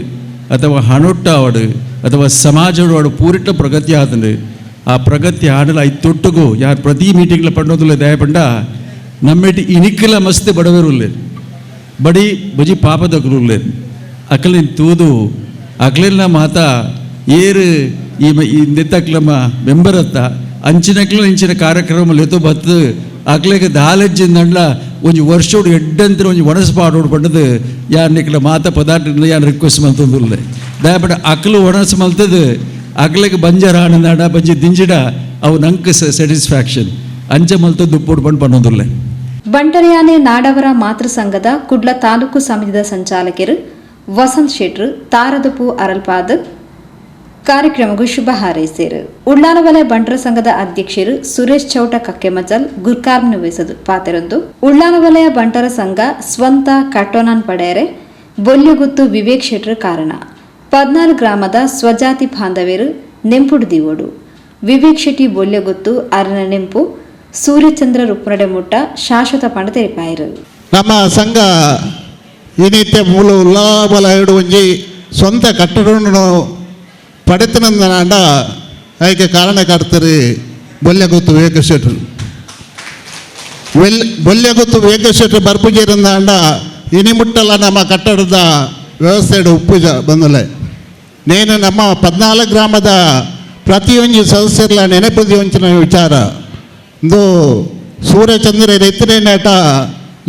ಅಥವಾ ಹಣೊಟ್ಟಾವಡು ಅಥವಾ ಸಮಾಜಡಾವಡು ಪೂರಿಟ್ಟ ಪ್ರಗತಿ ಆತನು. ಆ ಪ್ರಗತಿ ಆಡಲ ಐದು ತೊಟ್ಟುಗು ಯಾರು ಪ್ರತಿ ಮೀಟಿಂಗ್ಲ ಪಂಡೋದಿಲ್ಲ ದಯ ಪಂಡ ನಮ್ಮೆಟಿ ಇನಿಕ್ಲ ಮಸ್ತ್ ಬಡವರುಲ್ಲೇರು ಬಡಿ ಬಜಿ ಪಾಪದಕುಲ್ಲೇರು ಅಕಲಿನ ತೂದು ಅಕ್ಲೆಲ್ಲ ಮಾತಾ ಏರು ಈ ನೆತ್ತಕ್ಲಮ್ಮ ಮೆಂಬರ್ ಅತ್ತ ಅಂಚಿನಕ್ಲ ಇಂಚಿನ ಕಾರ್ಯಕ್ರಮ ಲೆತು ಬತ್ತು ಅಕ್ಲೆಗೆ ದಾಲೆಜ್ಜಿಂದಂಡ್ಲ ಒಂಜಿ ವರ್ಷೋಡು ಎಡ್ಡಂತ್ರ ಒಂಜಿ ಒಣಸು ಪಾಡೋಡು ಪಂಡದು ಯಾರು ನಿಕ್ಲ ಮಾತ ಪದಾರ್ಥ ಯಾರು ರಿಕ್ವೆಸ್ಟ್ ಮಲ್ತಂದುಲ್ಲೆ ದಯಪಡ ಅಕ್ಲು ಒಣಸು ಮಲ್ತದು ಅಕ್ಲೆಗೆ ಬಂಜರ ಆನಂದಾಡ ಬಂಜಿ ದಿಂಜಿಡ ಅವು ನಂಗೆ ಸ್ಯಾಟಿಸ್ಫ್ಯಾಕ್ಷನ್ ಅಂಚೆ ಮಲ್ತದ್ದು ದುಪ್ಪೋಡು ಪಂಡು ಪನ್ನೊಂದುಲ್ಲೆ. ಬಂಟರಯಾನೆ ನಾಡವರ ಮಾತೃ ಸಂಘದ ಕುಡ್ಲ ತಾಲೂಕು ಸಮಿತಿದ ಸಂಚಾಲಕರು ವಸಂತ್ ಶೆಟ್ರು ತಾರದಪು ಅರಲ್ಪಾದ್ ಕಾರ್ಯಕ್ರಮಕ್ಕೂ ಶುಭ ಹಾರೈಸಿರು. ಉಳ್ಳಾಲವಲಯ ಬಂಟರ ಸಂಘದ ಅಧ್ಯಕ್ಷರು ಸುರೇಶ್ ಚೌಟ ಕಕ್ಕೆಮಜಲ್ ಗುರ್ಕಾರ್ಮೆ ವಹಿಸದು ಪಾತೆರೊಂದು. ಉಳ್ಳಾಲವಲಯ ಬಂಟರ ಸಂಘ ಸ್ವಂತ ಕಟ್ಟೋನನ್ ಪಡೆಯರೆ ಬೊಲ್ಯಗುತ್ತು ವಿವೇಕ್ ಶೆಟ್ರು ಕಾರಣ. 14 ಗ್ರಾಮದ ಸ್ವಜಾತಿ ಬಾಂಧವ್ಯರು ನೆಂಪುಡು ದಿವೋಡು. ವಿವೇಕ್ ಶೆಟ್ಟಿ ಬೊಲ್ಯಗುತ್ತು ಅರನ ನೆಂಪು ಸೂರ್ಯಚಂದ್ರ ರುಪ್ಪನಡೆ ಮುಟ್ಟ ಶಾಶ್ವತ ಪಂಡ ತೆರಿಪಾಯರು. ನಮ್ಮ ಸಂಘ ಈ ನಿತ್ಯ ಮೂಲ ಉಳ್ಳಾಲವಲಯಡು ಒಂಜಿ ಸ್ವಂತ ಕಟ್ಟಡವನ್ನು ಪಡೆತನಂದ ಅದಕ್ಕೆ ಕಾರಣಕರ್ತರು ಬೊಲ್ಯಗುತ್ತು ವಿವೇಕ ಶೆಟ್ರು. ಬೊಲ್ಯಗುತ್ತು ವಿವೇಕ ಶೆಟ್ರು ಬರ್ಪುಜೇರಂದಾಂಡ ಇನಿ ಮುಟ್ಟಲ ನಮ್ಮ ಕಟ್ಟಡದ ವ್ಯವಸ್ಥೆ ಉಪ್ಪುಜ ಬಂದಲೆ. ನೇನು ನಮ್ಮ 14 ಗ್ರಾಮದ ಪ್ರತಿಯೊಂದು ಸದಸ್ಯರ ನೆನಪು ಒಂಚಿನ ವಿಚಾರ ಇಂದು ಸೂರ್ಯಚಂದ್ರ ರೈತನೇ ನಾಟ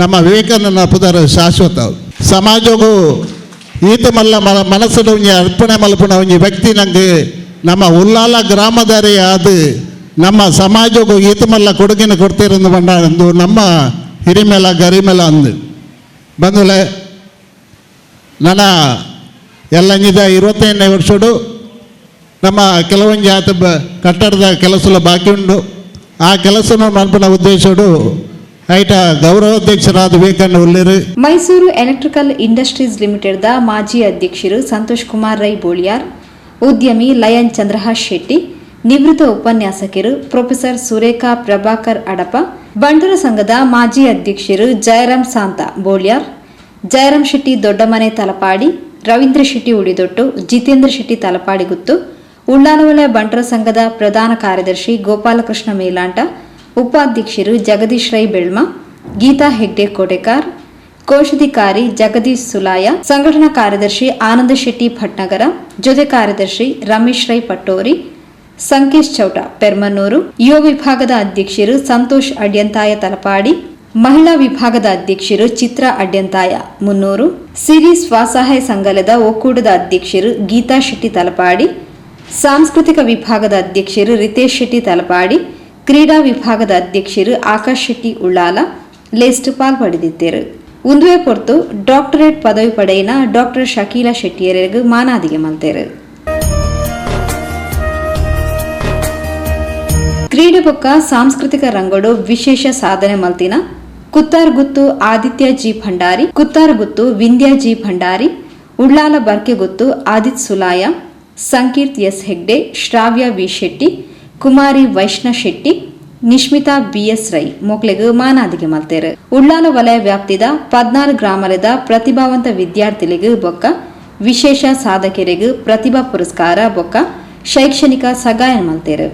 ನಮ್ಮ ವಿವೇಕಾನಂದ ಪುದರ ಶಾಶ್ವತ ಸಮಾಜಗೂ ಈತ ಮಲ್ಲ ಮನಸ್ಸು ಒಂಜಿ ಅರ್ಪಣೆ ಮಲ್ಪುನ ಒಂಜಿ ವ್ಯಕ್ತಿ ನಂಗೆ ನಮ್ಮ ಉಲ್ಲಾಲ ಗ್ರಾಮದಾರಿ ಆದ ನಮ್ಮ ಸಮಾಜಕ್ಕೂ ಈತ ಮಲ್ಲ ಕೊಡುಗೆನ ಕೊಡ್ತಿರೋದು ಬಂಡ ಅಂದು ನಮ್ಮ ಹಿರಿಮೇಲ ಗರಿಮೇಲ ಅಂದು ಬಂದಲೆ. ನನ್ನ ಎಲ್ಲಂಜಿದ 25ನೇ ವರ್ಷಡು ನಮ್ಮ ಕೆಲವೊಂದು ಆತ ಕಟ್ಟಡದ ಕೆಲಸ ಬಾಕಿ ಉಂಟು. ಆ ಕೆಲಸನ ಮಲ್ಪನ ಉದ್ದೇಶಡು ಐಟ ಗೌರವಾಧ್ಯಕ್ಷರಾದ ವಿವೇಕಾನಂದ ಉಳ್ಳೇರು. ಮೈಸೂರು ಎಲೆಕ್ಟ್ರಿಕಲ್ ಇಂಡಸ್ಟ್ರೀಸ್ ಲಿಮಿಟೆಡ್ದ ಮಾಜಿ ಅಧ್ಯಕ್ಷರು ಸಂತೋಷ್ ಕುಮಾರ್ ರೈ ಬೋಳಿಯಾರ್, ಉದ್ಯಮಿ ಲಯನ್ ಚಂದ್ರಹಾಸ್ ಶೆಟ್ಟಿ, ನಿವೃತ್ತ ಉಪನ್ಯಾಸಕರು ಪ್ರೊಫೆಸರ್ ಸುರೇಖಾ ಪ್ರಭಾಕರ್ ಅಡಪ, ಬಂಟರ ಸಂಘದ ಮಾಜಿ ಅಧ್ಯಕ್ಷರು ಜಯರಾಮ್ ಸಾಂತ ಬೋಳಿಯಾರ್, ಜಯರಾಮ್ ಶೆಟ್ಟಿ ದೊಡ್ಡಮನೆ ತಲಪಾಡಿ, ರವೀಂದ್ರ ಶೆಟ್ಟಿ ಉಳಿದೊಟ್ಟು, ಜಿತೇಂದ್ರ ಶೆಟ್ಟಿ ತಲಪಾಡಿಗುತ್ತು, ಉಳ್ಳಾಲವಲಯ ಬಂಟರ ಸಂಘದ ಪ್ರಧಾನ ಕಾರ್ಯದರ್ಶಿ ಗೋಪಾಲಕೃಷ್ಣ ಮೇಲಾಂಟ, ಉಪಾಧ್ಯಕ್ಷರು ಜಗದೀಶ್ ರೈ ಬೆಳ್ಮ, ಗೀತಾ ಹೆಗ್ಡೆ ಕೋಟೆಕಾರ್, ಕೋಶಾಧಿಕಾರಿ ಜಗದೀಶ್ ಸುಲಾಯ, ಸಂಘಟನಾ ಕಾರ್ಯದರ್ಶಿ ಆನಂದ ಶೆಟ್ಟಿ ಭಟ್ನಗರ, ಜೊತೆ ಕಾರ್ಯದರ್ಶಿ ರಮೇಶ್ ರೈ ಪಟ್ಟೋರಿ, ಸಂಕೇಶ್ ಚೌಟ ಪೆರ್ಮನ್ನೂರು, ಯುವ ವಿಭಾಗದ ಅಧ್ಯಕ್ಷರು ಸಂತೋಷ್ ಅಡ್ಯಂತಾಯ ತಲಪಾಡಿ, ಮಹಿಳಾ ವಿಭಾಗದ ಅಧ್ಯಕ್ಷರು ಚಿತ್ರಾ ಅಡ್ಯಂತಾಯ ಮುನ್ನೂರು, ಸಿರಿ ಸ್ವಸಹಾಯ ಸಂಘದ ಒಕ್ಕೂಟದ ಅಧ್ಯಕ್ಷರು ಗೀತಾ ಶೆಟ್ಟಿ ತಲಪಾಡಿ, ಸಾಂಸ್ಕೃತಿಕ ವಿಭಾಗದ ಅಧ್ಯಕ್ಷರು ರಿತೇಶ್ ಶೆಟ್ಟಿ ತಲಪಾಡಿ, ಕ್ರೀಡಾ ವಿಭಾಗದ ಅಧ್ಯಕ್ಷರು ಆಕಾಶ್ ಶೆಟ್ಟಿ ಉಳ್ಳಾಲ ಲೇಸ್ಟ್ ಪಾಲ್ಪಡೆದಿದ್ದರು. ಉಂದುವೆ ಪೊರ್ತು ಡಾಕ್ಟರೇಟ್ ಪದವಿ ಪಡೆಯಿನ ಡಾಕ್ಟರ್ ಶಕೀಲಾ ಶೆಟ್ಟಿಯರಿಗೆ ಮಾನಾದಿಗೆ ಮಲ್ತೇರು. ಕ್ರೀಡೆ ಬೊಕ್ಕ ಸಾಂಸ್ಕೃತಿಕ ರಂಗಡು ವಿಶೇಷ ಸಾಧನೆ ಮಲ್ತಿನ Kuttarguttu Aditya G Bhandari, Kuttarguttu Vindya G Bhandari, Ullal Barkeguttu Adith Sulaya, Sankeerth S Hegde, Shravya V Shetty, Kumari Vaishna Shetty, Nishmitha BS Rai ಮೊಕ್ಲೆಗ್ ಮಾನಾದಿಗೆ ಮಲ್ತೇರು. ಉಳ್ಳಾಲ ವಲಯ ವ್ಯಾಪ್ತಿದ 14 ಗ್ರಾಮದ ಪ್ರತಿಭಾವಂತ ವಿದ್ಯಾರ್ಥಿಗಳಿಗೆ ಬೊಕ್ಕ ವಿಶೇಷ ಸಾಧಕರಿಗೆ ಪ್ರತಿಭಾ ಪುರಸ್ಕಾರ ಬೊಕ್ಕ ಶೈಕ್ಷಣಿಕ ಸಗಾಯ ಮಲ್ತೇರು.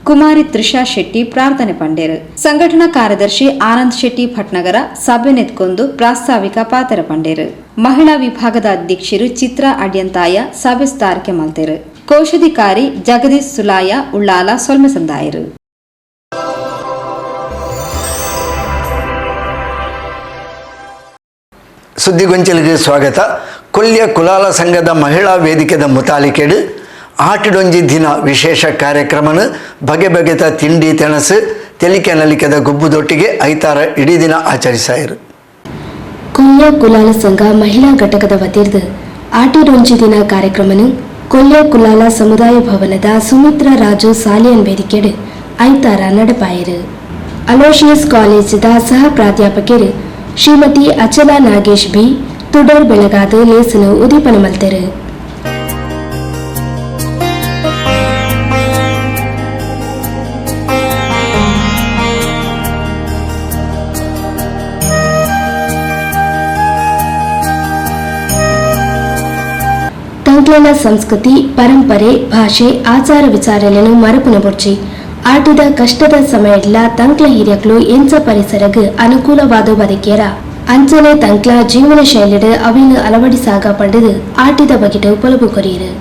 ಕುಮಾರಿ ತ್ರಿಷಾ ಶೆಟ್ಟಿ ಪ್ರಾರ್ಥನೆ ಪಂಡೇರು. ಸಂಘಟನಾ ಕಾರ್ಯದರ್ಶಿ ಆನಂದ್ ಶೆಟ್ಟಿ ಭಟ್ನಗರ ಸಭೆ ನೆತ್ಕೊಂದು ಪ್ರಾಸ್ತಾವಿಕ ಪಾತ್ರ ಪಂಡೇರು. ಮಹಿಳಾ ವಿಭಾಗದ ಅಧ್ಯಕ್ಷರು ಚಿತ್ರಾ ಅಡ್ಯಂತಾಯ ಸಭೆ ಸ್ಥಾರಿಕೆ ಮಲ್ತೇರು. ಕೋಶಾಧಿಕಾರಿ ಜಗದೀಶ್ ಸುಲಾಯ ಉಳ್ಳಾಲ ಸೊಲ್ಮೆ ಸಂದಾಯರು. ಸುದ್ದಿಗೊಂಚಲಿಗೆ ಸ್ವಾಗತ. ಕೊಲ್ಯ ಕುಲಾಲ ಸಂಘದ ಮಹಿಳಾ ವೇದಿಕೆದ ಮುತಾಲಿಕೆಡು ಆಟಿಡೊಂಜಿ ದಿನ ವಿಶೇಷ ಕಾರ್ಯಕ್ರಮನ ಬಗೆ ಬಗೆತ ತಿಂಡಿ ತೆಣಸು ತೆಲಿಕೆ ನಲಿಕೆದ ಗುಬ್ಬುದೊಟ್ಟಿಗೆ ಐತಾರ ಇಡೀ ದಿನ ಆಚರಿಸಾಯಿರು. ಕೊಲ್ಯ ಕುಲಾಲ ಸಂಘ ಮಹಿಳಾ ಘಟಕದ ವತಿರ್ದು ಆಟಿಡೊಂಜಿ ದಿನ ಕಾರ್ಯಕ್ರಮನು ಕೊಲ್ಯ ಕುಲಾಲ ಸಮುದಾಯ ಭವನದ ಸುಮಿತ್ರಾ ರಾಜು ಸಾಲಿಯನ್ ವೇದಿಕೆಡು ಐತಾರ ನಡೆಪಾಯಿರು. ಅಲೋಷಿಯಸ್ ಕಾಲೇಜಿದ ಸಹ ಪ್ರಾಧ್ಯಾಪಕರು ಶ್ರೀಮತಿ ಅಚಲಾ ನಾಗೇಶ್ ಬಿ ತುಡರ್ ಬೆಳಗಾದ ಲೇಸನು ಉದೀಪನ ಮಲ್ತೆರು. ತಂಕ್ಲೆನ ಸಂಸ್ಕೃತಿ, ಪರಂಪರೆ, ಭಾಷೆ, ಆಚಾರ ವಿಚಾರలను ಮರಪುನ ಬೊಡ್ಚಿ ಆಟಿದ ಕಷ್ಟದ ಸಮಯಡ್ಲ ತಂಕ್ಲ ಹಿರಿಯಕ್ಲು ಎಂಚ ಪರಿಸರಗ್ ಅನುಕೂಲವಾದ ಬದುಕೇರ ಅಂಚನೆ ತಂಕ್ಲ ಜೀವನ ಶೈಲಿಡ್ ಅವಿನ ಅಳವಡಿಸಾಗ ಪಂಡದು ಆಟಿದ ಬಗೆಟ್ ಪೊಲಬು ಕೊರಿಯರು.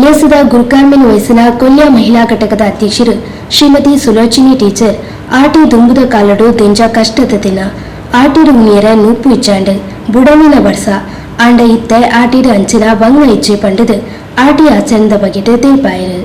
ಲೇಸದ ಗುರ್ಕಾರ್ಮೆನ್ ವಯಸ್ಸಿನ ಕೊಲ್ಯ ಮಹಿಳಾ ಘಟಕದ ಅಧ್ಯಕ್ಷರು ಶ್ರೀಮತಿ ಸುಲೋಚಿನಿ ಟೀಚರ್ ಆಟಿ ದುಂಬುದ ಕಾಲಡು ದೆಂಜ ಕಷ್ಟದ ದಿನ ಆಟಿಡು ಉಣಿಯರ ನೂಪು ಇಚ್ಚಾಂಡ್ ಬುಡನಿನ ವರ್ಷ ಆಂಡ ಇತ್ತೆ ಆಟಿಡು ಅಂಚಿನ ಬಂಗ ಇಚ್ಛೆ ಪಂಡದು ಆಟಿ ಆಚರಣದ ಬಗೆಟ್ ತಿಳಿಪಾಯರು.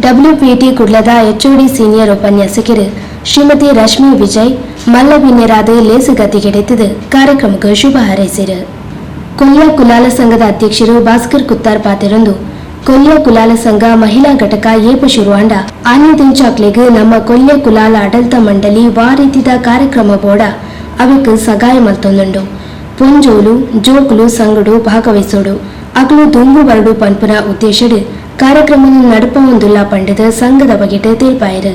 ಡಬ್ಲ್ಯೂಪಿಟಿ ಕುಡ್ಲದ ಎಚ್ಒಡಿ ಸೀನಿಯರ್ ಉಪನ್ಯಾಸಕರು ಶ್ರೀಮತಿ ರಶ್ಮಿ ವಿಜಯ್ ಮಲ್ಲಬಿನ್ಯರಾದ ಲೇಸುಗತಿಗೆಡೆತದು ಕಾರ್ಯಕ್ರಮಕ್ಕೆ ಶುಭ ಹಾರೈಸಿರು. ಕೊಲ್ಯ ಕುಲಾಲ ಸಂಘದ ಅಧ್ಯಕ್ಷರು ಭಾಸ್ಕರ್ ಕುತ್ತಾರ್ ಪಾತೆರೊಂದು ಕೊಲ್ಯ ಕುಲಾಲ ಸಂಘ ಮಹಿಳಾ ಘಟಕ ಏಪ ಶುರುವಾಂಡ ಆನೆ ನಮ್ಮ ಕೊಲ್ಯ ಕುಲಾಲ ಆಡಳಿತ ಮಂಡಳಿ ವಾರೀತಿದ ಕಾರ್ಯಕ್ರಮ ಬೋಡ ಅವಕ್ಕೆ ಸಗಾಯ ಮಲ್ತೊಂದುಂಡು. ಪೊಂಜೋಲು ಜೋಕುಲು ಸಂಗಡು ಭಾಗವಹಿಸೋಡು ಅಗಲು ದುಂಬು ಬರಡು ಪನ್ಪುನ ಉದ್ದೇಶಡು ಕಾರ್ಯಕ್ರಮ ನಡಪುವಂದುಲ್ಲ ಪಂಡಿತ ಸಂಘದ ಬಗೆಟ್ ತೀರ್ಪಾಯರು.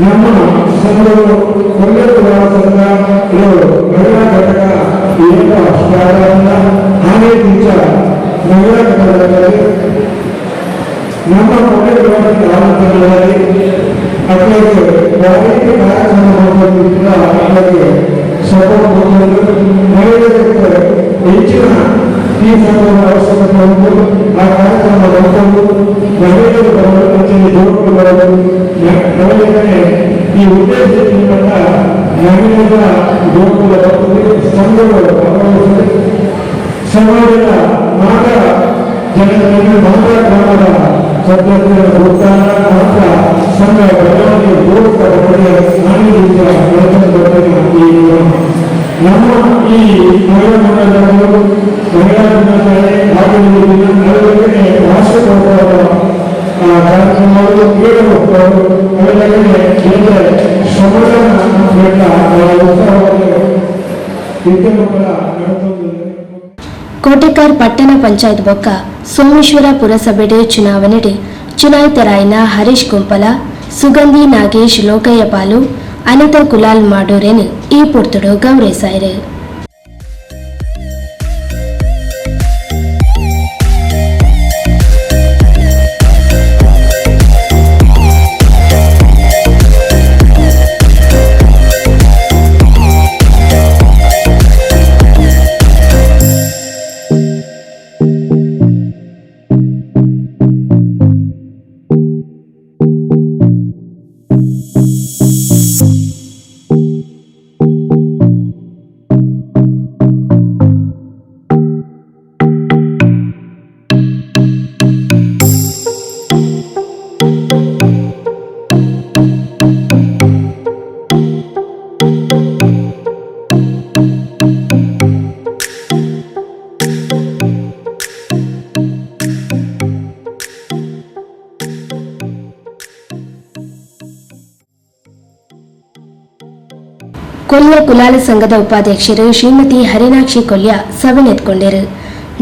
ನಮ್ಮ ಸಂಘವು ಕೊಲ್ಯ ಕುಲಾಲ ಸಂಘ ಮಹಿಳಾ ಘಟಕ ಏಕ ಮಹಿಳಾ ಘಟಕದಲ್ಲಿ ನಮ್ಮ ಕೊಲ್ಯ ಕುಲಾಲ ಸಂಘದಲ್ಲಿ ಅಕ್ಕಳಿಗೆ ಯಾವ ಕಾರ್ಯಕ್ರಮ ಅಕ್ಕಳಿಗೆ ಸಪೋರ್ಟ್ ಕೊಟ್ಟು ಮಹಿಳೆಯರಿಗೆ ಹೆಚ್ಚಿನ ಈ ಸಂಘದ ಅವಶ್ಯಕತೆ ಉಂಟು. ಆ ಕಾರ್ಯಕ್ರಮ ಮಾಡಿಕೊಂಡು ಮಹಿಳೆಯರು ಜೋಕುಗಳು ನವಲೇಖನೆ ಈ ಉದ್ದೇಶದಿಂದ ನವೀನದ ಜೋಕುಗಳ ಸಂಘಗಳು ಭಾಗವಹಿಸಿದೆ. ಸಮಾಜದ ಮಾತ್ರ ಜನರಲ್ಲಿ ಮಾತ್ರ ಗ್ರಾಮದ ಸದಸ್ಯರ ಪ್ರೋತ್ಸಾಹ ಮಾತ್ರ ಸಂಘ ಬೆಳವಣಿಗೆ ಜೋಡಿಸಬಾರದು. ಈ ನಮ್ಮ ಈ ಮಹಿಳಾ ಮಂಡಲದವರು ಮಹಿಳಾ ದಿನಾಚರಣೆ ಭಾಗವಹಿಸಿದ ರಾಷ್ಟ್ರಕೂಟದ ಕಾರ್ಯಕ್ರಮಗಳು ಕ್ರೀಡೆ ಅವೆಲ್ಲವೇ ಶ್ರಮದಾನ ಉತ್ಸವವನ್ನು ವಿದ್ಯಮಾನ ನಡೆಸುವುದಿಲ್ಲ. ಕೋಟೆಕಾರ್ ಪಟ್ಟಣ ಪಂಚಾಯತ್ ಬೊಕ್ಕ ಸೋಮೇಶ್ವರ ಪುರಸಭೆಡೆ ಚುನಾವಣೆಡೆ ಚುನಾಯಿತರಾಯಿನ ಹರೀಶ್ ಗುಂಪಲ, ಸುಗಂಧಿ ನಾಗೇಶ್ ಲೋಕಯ್ಯ ಪಾಲು, ಅನಿತಾ ಕುಲಾಲ್ ಮಾಡೂರೆನ್ ಈ ಪೊರ್ತುಡು ಗೌರವಿಸಾಯರು. ಕೊಲ್ಯ ಕುಲಾಲ ಸಂಘದ ಉಪಾಧ್ಯಕ್ಷರು ಶ್ರೀಮತಿ ಹರಿನಾಕ್ಷಿ ಕೊಲ್ಯ ಸಭೆ ನೆತ್ಕೊಂಡರು.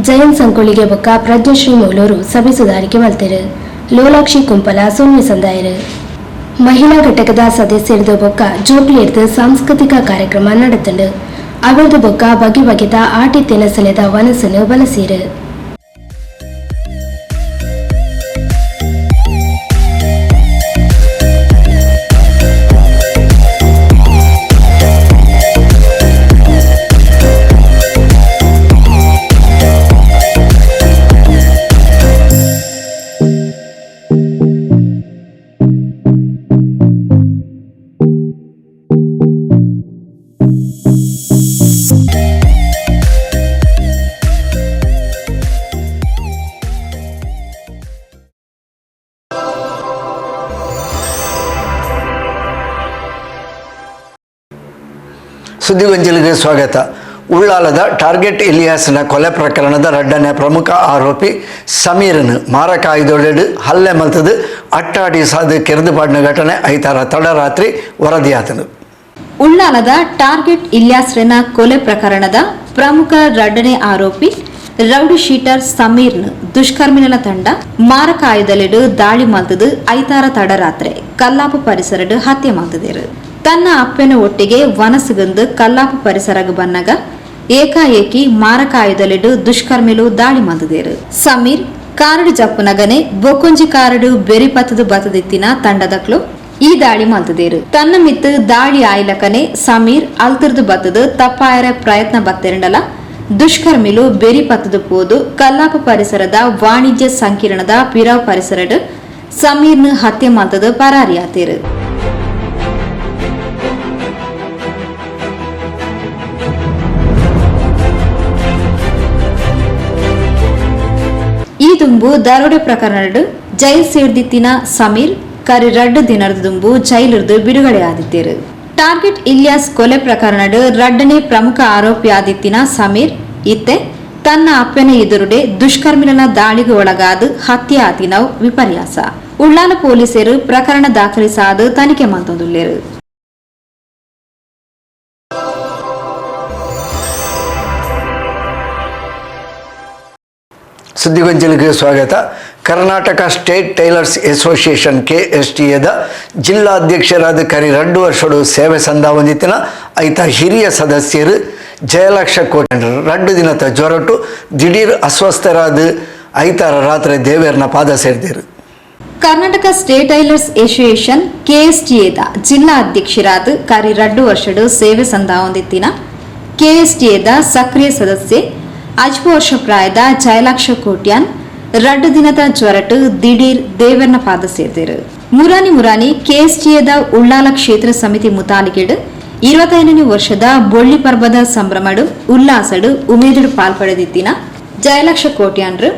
ಜಯಂತ್ ಸಂಕೊಳಿಗೆ ಬೊಕ್ಕ ಪ್ರಜ್ಞಶ್ರೀ ಮೂಲೂರು ಸಭೆ ಸುಧಾರಿಕೆ ಮಲ್ತೆರು. ಲೋಲಾಕ್ಷಿ ಕುಂಪಲ ಸೊನ್ನೆ ಸಂದಾಯರು. ಮಹಿಳಾ ಘಟಕದ ಸದಸ್ಯರದು ಬೊಕ್ಕ ಜೋಕ್ಲಿರ್ದು ಸಾಂಸ್ಕೃತಿಕ ಕಾರ್ಯಕ್ರಮ ನಡೆತಂಡು. ಅವರದು ಬೊಕ್ಕ ಬಗೆ ಬಗೆದ ಆಟಿ ತಿನಸಲೆದ ವನಸನ್ನು ಬಲಸೀರು. ಸುದ್ದಿಗೊಂಜಲಿಗೆ ಸ್ವಾಗತ. ಉಳ್ಳಾಲದ ಟಾರ್ಗೆಟ್ ಇಲಿಯಾಸ್ನ ಕೊಲೆ ಪ್ರಕರಣದ ರಡ್ಡನೆ ಪ್ರಮುಖ ಆರೋಪಿ ಸಮೀರನ್ ಮಾರಕ ಆಯುಧೊಡೆಡು ಹಲ್ಲೆ ಮಲ್ತದು ಅಟ್ಟಾಡಿ ಸಾದು ಕೆರೆದುಪಾಡಿನ ಘಟನೆ ಐತಾರ ತಡರಾತ್ರಿ ವರದಿಯಾತನು. ಉಳ್ಳಾಲದ ಟಾರ್ಗೆಟ್ ಇಲಿಯಾಸ್ರೆನ ಕೊಲೆ ಪ್ರಕರಣದ ಪ್ರಮುಖ ರಡ್ಡನೆ ಆರೋಪಿ ರೌಡಿ ಶೀಟರ್ ಸಮೀರ್ನ್ ದುಷ್ಕರ್ಮಿಗಳ ತಂಡ ಮಾರಕ ಆಯುಧಲೆಡು ದಾಳಿ ಮಲ್ತದು ಐತಾರ ತಡರಾತ್ರಿ ಕಲ್ಲಾಪು ಪರಿಸರಡು ಹತ್ಯೆ ಮಲ್ತದಿರು. ತನ್ನ ಅಪ್ಪನ ಒಟ್ಟಿಗೆ ವನಸುಗಂದು ಕಲ್ಲಾಪು ಪರಿಸರಗ ಬನ್ನಗ ಏಕಾಏಕಿ ಮಾರಕಾಯುಧಲೆಡು ದುಷ್ಕರ್ಮಿಲು ದಾಳಿ ಮಲ್ತದೇರು. ಸಮೀರ್ ಕಾರಡು ಜಪ್ಪುನಗನೆ ಬೊಕೊಂಜಿ ಕಾರಡು ಬೆರಿಪತ್ತದು ಬತದಿತ್ತಿನ ತಂಡದಕ್ಲು ಈ ದಾಳಿ ಮಲ್ತದೇರು. ತನ್ನ ಮಿತ್ತು ದಾಳಿ ಆಯ್ಲಕನೆ ಸಮೀರ್ ಅಲ್ತಿರ್ದು ಬತ್ತದು ತಪ್ಪಾಯರ ಪ್ರಯತ್ನ ಬತ್ತೆರಂಡಲ ದುಷ್ಕರ್ಮಿಲು ಬೆರಿಪತ್ತದು ಪೋದು ಕಲ್ಲಾಪು ಪರಿಸರದ ವಾಣಿಜ್ಯ ಸಂಕೀರ್ಣದ ಪಿರಾವ್ ಪರಿಸರಡು ಸಮೀರ್ನ ಹತ್ಯೆ ಮಲ್ತದು ಪರಾರಿಯಾತೇರು. ಈ ದುಂಬು ದರೋಡೆ ಪ್ರಕರಣಡು ಜೈಲ್ ಸೇರ್ದಿತ್ತಿನ ಸಮೀರ್ ಕರಿ ರಡ್ಡು ದಿನದ ದುಂಬು ಜೈಲಿರ್ದು ಬಿಡುಗಡೆ ಆದಿತ್ತೇರು. ಟಾರ್ಗೆಟ್ ಇಲಿಯಾಸ್ ಕೊಲೆ ಪ್ರಕರಣಡು ರಡ್ಡನೇ ಪ್ರಮುಖ ಆರೋಪಿ ಆದಿತ್ತಿನ ಸಮೀರ್ ಇತ್ತೆ ತನ್ನ ಅಪ್ಪನ ಎದುರುಡೆ ದುಷ್ಕರ್ಮಿಗಳ ದಾಳಿಗೆ ಒಳಗಾದ ಹತ್ಯೆ ಆತಿನವು ವಿಪರ್ಯಾಸ. ಉಳ್ಳಾಲ ಪೊಲೀಸರು ಪ್ರಕರಣ ದಾಖಲಿಸಾದ ತನಿಖೆ ಮಲ್ತೊಂದುಲ್ಲೇರು. ಸುದ್ದಿಗೊಂಜಲಿಗೆ ಸ್ವಾಗತ. ಕರ್ನಾಟಕ state tailors association ಕೆಎಸ್ಟಿಎದ ಜಿಲ್ಲಾಧ್ಯಕ್ಷರಾದ ಕರಿ 2 ವರ್ಷಗಳು ಸೇವೆ ಸಂದಾವಂದಿತ್ತಿನ ಐತ ಹಿರಿಯ ಸದಸ್ಯರು ಜಯಲಕ್ಷ ಕೋಟೆ 2 ದಿನದ ಜ್ವರಟು ದಿಢೀರ್ ಅಸ್ವಸ್ಥರಾದ ಐತಾರ ರಾತ್ರಿ ದೇವೇರ್ನ ಪಾದ ಸೇರಿದರು. ಕರ್ನಾಟಕ state tailors association ಕೆಎಸ್ಟಿಎದ ಜಿಲ್ಲಾ ಅಧ್ಯಕ್ಷರಾದ ಕರಿ 2 ವರ್ಷಗಳು ಸೇವೆ ಸಂದಾವಂದಿತ್ತಿನ ಕೆಎಸ್ಟಿಎದ ಸಕ್ರಿಯ ಸದಸ್ಯೆ 5 ವರ್ಷ ಪ್ರಾಯದ ಜಯಲಕ್ಷ ಕೋಟ್ಯಾನ್ ರಡ್ಡು ದಿನದ ಜ್ವರಟ್ ದಿಢೀರ್ ದೇವರ್ನ ಪಾದ ಸೇರ್ದಿರು. ಮುರಾನಿ ಮುರಾನಿ ಕೆಎಸ್ಟಿಎದ ಉಳ್ಳಾಲ ಕ್ಷೇತ್ರ ಸಮಿತಿ ಮುತಾಲಿಕೆಡ್ 25ನೇ ವರ್ಷದ ಬೊಳ್ಳಿ ಪರ್ಬದ ಸಂಭ್ರಮಡು ಉಲ್ಲಾಸಡು ಉಮೇದುಡು ಪಾಲ್ಪಡೆದಿತ್ತಿನ ಜಯಲಕ್ಷ ಕೋಟ್ಯಾನ್ರು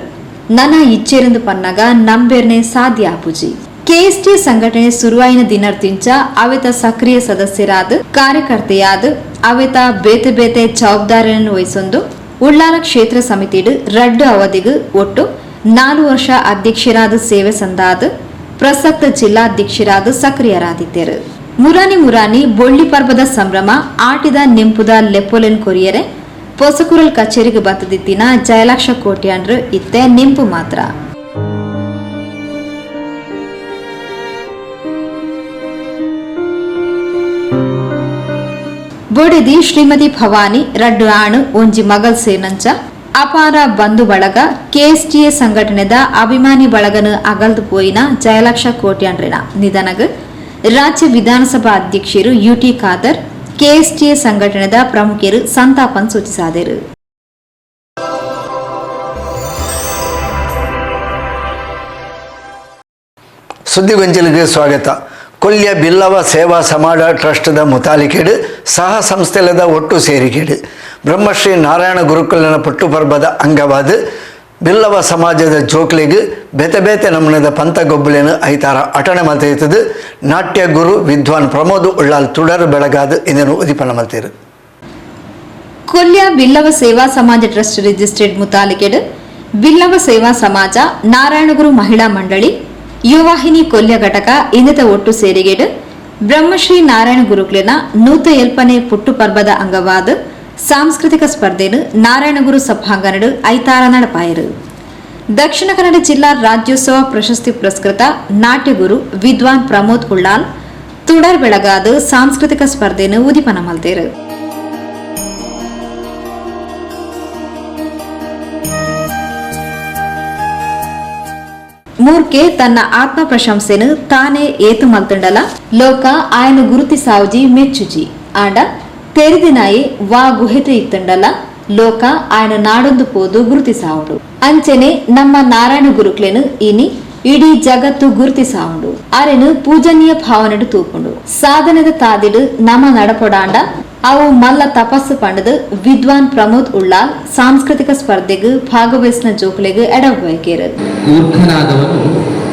ನನ ಇಚ್ಚೇರೆಂದು ಪನ್ನಗ ನಂಬೇರ್ನೆ ಸಾಧ್ಯ ಆಪುಜಿ. ಕೆಎಸ್ಟಿ ಸಂಘಟನೆ ಸುರುವಾಯಿನ ದಿನರ್ತಿಂಚ ಅವೆತ ಸಕ್ರಿಯ ಸದಸ್ಯರಾದ ಕಾರ್ಯಕರ್ತೆಯಾದ ಅವೆತ ಬೇತೆ ಬೇತೆ ಜವಾಬ್ದಾರಿಯನ್ನು ವಹಿಸೊಂದು ಉಳ್ಳಾಲ ಕ್ಷೇತ್ರ ಸಮಿತಿಡು ರಡ್ಡು ಅವಧಿಗೆ ಒಟ್ಟು 4 ವರ್ಷ ಅಧ್ಯಕ್ಷರಾದ ಸೇವೆ ಸಂದಾದ ಪ್ರಸಕ್ತ ಜಿಲ್ಲಾಧ್ಯಕ್ಷರಾದ ಸಕ್ರಿಯರಾದಿದ್ದರು. ಮುರಾನಿ ಮುರಾನಿ ಬೊಳ್ಳಿ ಪರ್ಬದ ಸಂಭ್ರಮ ಆಟಿದ ನೆಂಪುದ ಲೆಪ್ಪೊಲೆನ್ ಕೊರಿಯರೆ ಪೊಸಕುರಲ್ ಕಚೇರಿಗೆ ಬತ್ತದಿತ್ತಿನ ಜಯಲಕ್ಷ ಕೋಟ್ಯಾನ್ರು ಇತ್ತೆ ನೆಂಪು ಮಾತ್ರ. ಬೊಡೆದಿ ಶ್ರೀಮತಿ ಭವಾನಿ ರಡ್ಡು ಆಣು ಒಂಜಿ ಮಗಲ್ ಸೇನಂಚ ಅಪಾರ ಬಂಧು ಬಳಗ ಕೆಎಸ್ಟಿಎ ಸಂಘಟನೆದ ಅಭಿಮಾನಿ ಬಳಗನು ಅಗಲ್ದು ಪೋಯಿನ ಜಯಲಕ್ಷ ಕೋಟ್ಯಾನ್ರಿನ ನಿಧನಗ್ ರಾಜ್ಯ ವಿಧಾನಸಭಾ ಅಧ್ಯಕ್ಷರು ಯುಟಿ ಖಾದರ್ ಕೆಎಸ್ಟಿಎ ಸಂಘಟನೆದ ಪ್ರಮುಖರು ಸಂತಾಪ ಸೂಚಿಸಿದರು. ಸುದ್ದಿಗೊಂಚಲಿಗೆ ಸ್ವಾಗತ. ಕೊಲ್ಯ ಬಿಲ್ಲವ ಸೇವಾ ಸಮಾಜ ಟ್ರಸ್ಟ್ದ ಮುತಾಲಿಕೆಡು ಸಹ ಸಂಸ್ಥೆಲದ ಒಟ್ಟು ಸೇರಿಕೆಡು ಬ್ರಹ್ಮಶ್ರೀ ನಾರಾಯಣ ಗುರುಕುಲನ ಪಟ್ಟುಪರ್ಬದ ಅಂಗವಾದ ಬಿಲ್ಲವ ಸಮಾಜದ ಜೋಕ್ಲಿಗೆ ಬೇತೆ ಬೇತೆ ನಮೂನೆದ ಪಂಥ ಗೊಬ್ಬಲೇನು ಐತಾರ ಅಟಣೆ ಮಲ್ತಿರ್ತದೆ. ನಾಟ್ಯ ಗುರು ವಿದ್ವಾನ್ ಪ್ರಮೋದ್ ಉಳ್ಳಾಲ್ ತುಡರು ಬೆಳಗಾದ ಇದನ್ನು ಉದಿಪನ ಮಲ್ತೀರು. ಕೊಲ್ಯ ಬಿಲ್ಲವ ಸೇವಾ ಸಮಾಜ ಟ್ರಸ್ಟ್ ರಿಜಿಸ್ಟರ್ಡ್ ಮುತಾಲಿಕೆಡು ಬಿಲ್ಲವ ಸೇವಾ ಸಮಾಜ ನಾರಾಯಣಗುರು ಮಹಿಳಾ ಮಂಡಳಿ ಯುವವಾಹಿನಿ ಕೊಲ್ಯ ಘಟಕ ಇನ್ನಿತ ಒಟ್ಟು ಸೇರಿಗೆಡು ಬ್ರಹ್ಮಶ್ರೀ ನಾರಾಯಣ ಗುರುಕ್ಲೆನ 108ನೇ ಪುಟ್ಟು ಪರ್ಬದ ಅಂಗವಾದ ಸಾಂಸ್ಕೃತಿಕ ಸ್ಪರ್ಧೆನು ನಾರಾಯಣಗುರು ಸಭಾಂಗಣಡು ಐತಾರ ನಡಪಾಯರು. ದಕ್ಷಿಣ ಕನ್ನಡ ಜಿಲ್ಲಾ ರಾಜ್ಯೋತ್ಸವ ಪ್ರಶಸ್ತಿ ಪುರಸ್ಕೃತ ನಾಟ್ಯಗುರು ವಿದ್ವಾನ್ ಪ್ರಮೋದ್ ಉಳ್ಳಾಲ್ ತುಡರ್ ಬೆಳಗಾದ ಸಾಂಸ್ಕೃತಿಕ ಸ್ಪರ್ಧೆನು ಉದಿಪನ ಮಲ್ತೇರು. ಮೂರ್ಕೆ ತನ್ನ ಆತ್ಮ ಪ್ರಶಂಸೆನು ತಾನೇ ಏತು ಮಲ್ತಂಡಲ ಲೋಕ ಆಯನ ಗುರುತಿ ಸಾವುಜಿ ಮೆಚ್ಚುಜಿ ಆಂಡ ತೆರಿದಿನಾಯಿ ವಾ ಗುಹೆತೆ ಇತ್ತಂಡಲ ಲೋಕ ಆಯನ ನಾಡೊಂದು ಪೋದು ಗುರುತಿಸಾವುಂಡು. ಅಂಚೆನೆ ನಮ್ಮ ನಾರಾಯಣ ಗುರುಕ್ಲೆನು ಇನಿ ಇಡೀ ಜಗತ್ತು ಗುರುತಿಸಾವುಂಡು. ಅರೆನು ಪೂಜನೀಯ ಭಾವನೆಡು ತೂಪುಂಡು. ಸಾಧನೆದ ತಾದಿಡು ನಮ ನಡಪೊಡಾಂಡ ಅವು ಮಲ್ಲ ತಪಸ್ಸು ಪಂಡದು ವಿದ್ವಾನ್ ಪ್ರಮೋದ್ ಉಳ್ಳಾಲ್ ಸಾಂಸ್ಕೃತಿಕ ಸ್ಪರ್ಧೆಗೆ ಭಾಗವಹಿಸಿನ ಜೋಕುಲೆಗೆ ಎಡವಬೇಕೇರು. ಮೂರ್ಖನಾದವನು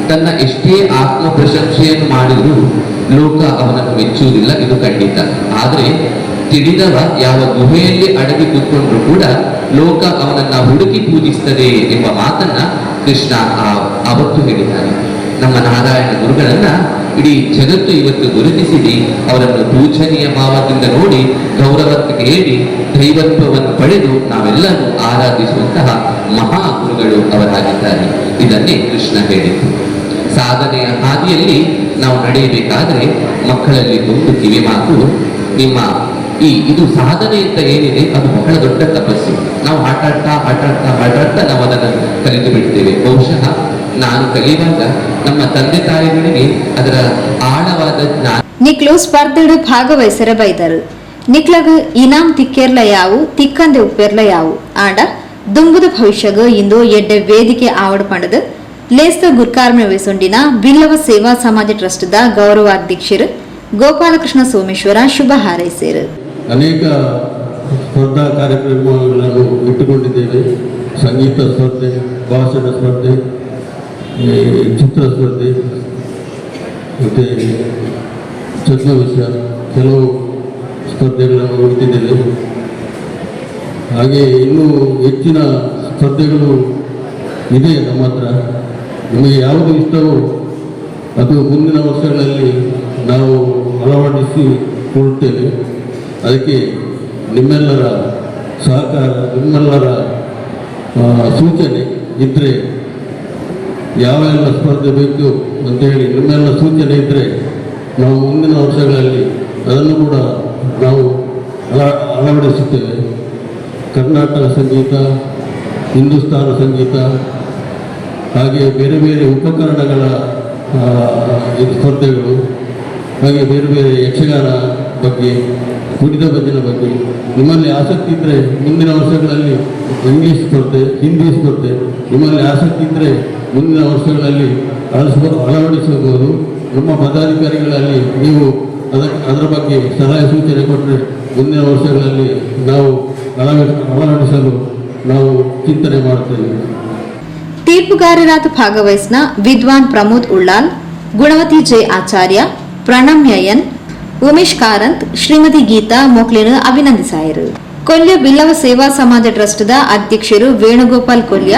ತನ್ನ ಎಷ್ಟೇ ಆತ್ಮ ಪ್ರಶಂಸೆಯನ್ನು ಮಾಡಿದರೂ ಲೋಕ ಅವನನ್ನು ಮೆಚ್ಚುವುದಿಲ್ಲ, ಇದು ಖಂಡಿತ. ಆದರೆ ತಿಳಿದವ ಯಾವ ಗುಹೆಯಲ್ಲಿ ಅಡಗಿ ಕೂತ್ಕೊಂಡ್ರು ಕೂಡ ಲೋಕ ಅವನನ್ನ ಹುಡುಕಿ ಪೂಜಿಸ್ತದೆ ಎಂಬ ಮಾತನ್ನ ಕೃಷ್ಣ ಅವತ್ತು ಹೇಳಿದ್ದಾನೆ. ನಮ್ಮ ನಾರಾಯಣ ಗುರುಗಳನ್ನ ಇಡೀ ಜಗತ್ತು ಇವತ್ತು ಗುರುತಿಸಿದೆ. ಅವರನ್ನು ಪೂಜನೀಯ ಭಾವದಿಂದ ನೋಡಿ ಗೌರವಕ್ಕೆ ಹೇಳಿ ದೈವತ್ವವನ್ನು ಪಡೆದು ನಾವೆಲ್ಲರೂ ಆರಾಧಿಸುವಂತಹ ಮಹಾ ಗುರುಗಳು ಅವರಾಗಿದ್ದಾರೆ. ಇದನ್ನೇ ಕೃಷ್ಣ ಹೇಳಿದ್ದು. ಸಾಧನೆಯ ಹಾದಿಯಲ್ಲಿ ನಾವು ನಡೆಯಬೇಕಾದ್ರೆ ಮಕ್ಕಳಲ್ಲಿ ಒಂದು ಕಿವಿ ಮಾತು, ನಿಮ್ಮ ಈ ಇದು ಸಾಧನೆ ಅಂತ ಏನಿದೆ ಅದು ಬಹಳ ದೊಡ್ಡ ತಪಸ್ಸು. ನಾವು ಆಟಾಡ್ತಾ ಆಟಾಡ್ತಾ ಆಟಾಡ್ತಾ ನಾವು ಅದನ್ನು ಕಲಿತು ಬಿಡ್ತೇವೆ. ಬಹುಶಃ ನಾನು ಕಲಿಯುವಾಗ ನಮ್ಮ ತಂದೆ ತಾಯಿಗಳಿಗೆ ಅದರ ಆಳವಾದ ಜ್ಞಾನ. ನಿಕ್ಲು ಸ್ಪರ್ಧೆಡು ಭಾಗವಹಿಸರ ಬೈದರು. ನಿಕ್ಲಗ ಇನಾಮ್ ತಿಕ್ಕೇರ್ಲ ಯಾವು ತಿಕ್ಕಂದೆ ಉಪ್ಪೇರ್ಲ ಯಾವು ಆಂಡ ದುಂಬುದ ಭವಿಷ್ಯಗ ಇಂದು ಎಡ್ಡೆ ವೇದಿಕೆ ಆವಡ ಪಂಡದು ಲೇಸ್ತ ಗುರ್ಕಾರ್ಮೆ ವಹಿಸೊಂಡಿನ ಬಿಲ್ಲವ ಸೇವಾ ಸಮಾಜ ಟ್ರಸ್ಟ್ದ ಗೌರವಾಧ್ಯಕ್ಷರು ಗೋಪಾಲಕೃಷ್ಣ ಸೋಮೇಶ್ವರ ಶುಭ ಹಾರೈಸಿರು. ಅನೇಕ ಸ್ಪರ್ಧಾ ಕಾರ್ಯಕ್ರಮಗಳನ್ನು ಇಟ್ಟುಕೊಂಡಿದ್ದೇವೆ. ಸಂಗೀತ ಸ್ಪರ್ಧೆ, ಭಾಷಣ ಸ್ಪರ್ಧೆ, ಚಿತ್ರ ಸ್ಪರ್ಧೆ, ಮತ್ತು ಛದ್ಮವೇಷ, ಕೆಲವು ಸ್ಪರ್ಧೆಗಳನ್ನು ಇಟ್ಟಿದ್ದೇವೆ. ಹಾಗೆ ಇನ್ನೂ ಹೆಚ್ಚಿನ ಸ್ಪರ್ಧೆಗಳು ಇದೆ ನಮ್ಮ ಹತ್ರ. ನಿಮಗೆ ಯಾವುದು ಇಷ್ಟವೋ ಅದು ಮುಂದಿನ ವರ್ಷಗಳಲ್ಲಿ ನಾವು ಅಳವಡಿಸಿಕೊಳ್ಳುತ್ತೇವೆ. ಅದಕ್ಕೆ ನಿಮ್ಮೆಲ್ಲರ ಸಹಕಾರ, ನಿಮ್ಮೆಲ್ಲರ ಸೂಚನೆ ಇದ್ದರೆ, ಯಾವೆಲ್ಲ ಸ್ಪರ್ಧೆ ಬೇಕು ಅಂತೇಳಿ ನಿಮ್ಮೆಲ್ಲ ಸೂಚನೆ ಇದ್ದರೆ ನಾವು ಮುಂದಿನ ವರ್ಷಗಳಲ್ಲಿ ಅದನ್ನು ಕೂಡ ನಾವು ಅಳವಡಿಸುತ್ತೇವೆ. ಕರ್ನಾಟಕ ಸಂಗೀತ, ಹಿಂದೂಸ್ತಾನ ಸಂಗೀತ, ಹಾಗೆ ಬೇರೆ ಬೇರೆ ಉಪಕರಣಗಳ ಸ್ಪರ್ಧೆಗಳು, ಹಾಗೆ ಬೇರೆ ಬೇರೆ ಯಕ್ಷಗಾನ ಬಗ್ಗೆ ಕುಡಿದ ಭಜನೆ ಬಗ್ಗೆ ನಿಮ್ಮಲ್ಲಿ ಆಸಕ್ತಿ ಇದ್ದರೆ ಮುಂದಿನ ವರ್ಷಗಳಲ್ಲಿ ಇಂಗ್ಲೀಷ್ ಸ್ಪರ್ಧೆ, ಹಿಂದಿ ಸ್ಪರ್ಧೆ ನಿಮ್ಮಲ್ಲಿ ಆಸಕ್ತಿ ಇದ್ದರೆ ಮುಂದಿನ ವರ್ಷಗಳಲ್ಲಿ ಅಳವಡಿಸಬಹುದು. ನಮ್ಮ ಪದಾಧಿಕಾರಿಗಳಲ್ಲಿ ನೀವು ಅದರ ಬಗ್ಗೆ ಸಲಹೆ ಸೂಚನೆ ಕೊಟ್ಟರೆ ಮುಂದಿನ ವರ್ಷಗಳಲ್ಲಿ ನಾವು ಅಳವಡಿಸಲು ನಾವು ಚಿಂತನೆ ಮಾಡುತ್ತೇವೆ. ತೀರ್ಪುಗಾರರಾದ ಭಾಗವಹಿಸಿದ ವಿದ್ವಾನ್ ಪ್ರಮೋದ್ ಉಳ್ಳಾಲ್, ಗುಣವತಿ ಜೆ ಆಚಾರ್ಯ, ಪ್ರಣಮ್ಯಯನ್, ಉಮೇಶ್ ಕಾರಂತ್, ಶ್ರೀಮತಿ ಗೀತಾ ಮೊಕ್ಲಿನ ಅಭಿನಂದಿಸಾಯರು. ಕೊಲ್ಯ ಬಿಲ್ಲವ ಸೇವಾ ಸಮಾಜ ಟ್ರಸ್ಟ್ದ ಅಧ್ಯಕ್ಷರು ವೇಣುಗೋಪಾಲ್ ಕೊಲ್ಯ,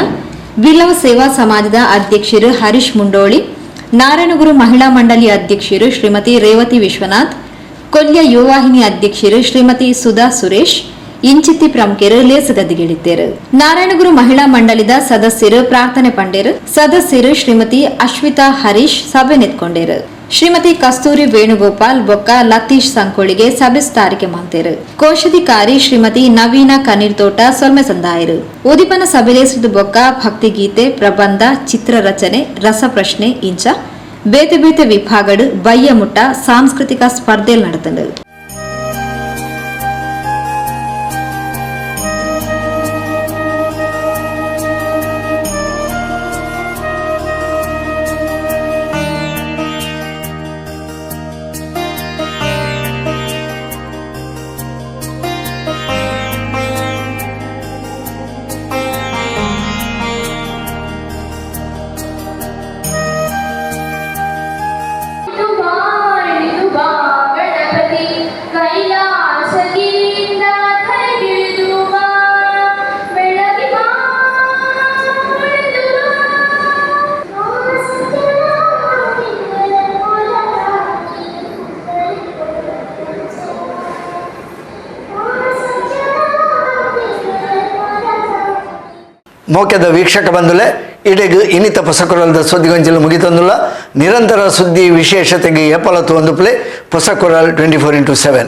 ಬಿಲ್ಲವ ಸೇವಾ ಸಮಾಜದ ಅಧ್ಯಕ್ಷರು ಹರೀಶ್ ಮುಂಡೋಳಿ, ನಾರಾಯಣಗುರು ಮಹಿಳಾ ಮಂಡಳಿ ಅಧ್ಯಕ್ಷರು ಶ್ರೀಮತಿ ರೇವತಿ ವಿಶ್ವನಾಥ್, ಕೊಲ್ಯ ಯುವವಾಹಿನಿ ಅಧ್ಯಕ್ಷರು ಶ್ರೀಮತಿ ಸುಧಾ ಸುರೇಶ್ ಇಂಚಿತ್ತಿ ಪ್ರಮುಖರು ಲೇಸುಗದ್ದಿಗಿಳಿದ್ದೇರು. ನಾರಾಯಣಗುರು ಮಹಿಳಾ ಮಂಡಳಿದ ಸದಸ್ಯರು ಪ್ರಾರ್ಥನೆ ಪಂಡೇರು. ಸದಸ್ಯರು ಶ್ರೀಮತಿ ಅಶ್ವಿತಾ ಹರೀಶ್ ಸಭೆ ನಿತ್ಕೊಂಡೇರು. ಶ್ರೀಮತಿ ಕಸ್ತೂರಿ ವೇಣುಗೋಪಾಲ್ ಬೊಕ್ಕ ಲತೀಶ್ ಸಂಕೋಳಿಗೆ ಸಭೆ ತಾರಿಕೆ ಮಾಂತೇರು. ಕೋಶಾಧಿಕಾರಿ ಶ್ರೀಮತಿ ನವೀನ ಕನೀರ್ತೋಟ ಸೊಲ್ಮೆ ಸಂದಾಯರು. ಉದಿಪನ ಸಭೆಲೇಸಿದ ಬೊಕ್ಕ ಭಕ್ತಿಗೀತೆ, ಪ್ರಬಂಧ, ಚಿತ್ರರಚನೆ, ರಸಪ್ರಶ್ನೆ ಇಂಚ ಬೇತೆ ಬೇತೆ ವಿಭಾಗಡು ಬಯ್ಯಮುಟ್ಟ ಸಾಂಸ್ಕೃತಿಕ ಸ್ಪರ್ಧೆ ನಡೆತಂಡು. ಮೋಕ್ಯದ ವೀಕ್ಷಕ ಬಂಧುಲೆ, ಇಡೆಗು ಇನ್ನಿತ ಪೊಸಕೊರಲ್ದ ಸುದ್ದಿಗೊಂಚಿಲು ಮುಗಿತಂದುಲ್ಲ. ನಿರಂತರ ಸುದ್ದಿ ವಿಶೇಷತೆಗೆ ಎಪ್ಪಲತ್ತು ಒಂದು ಪ್ಲೇ ಪೊಸಕೊರಲ್ 24x7.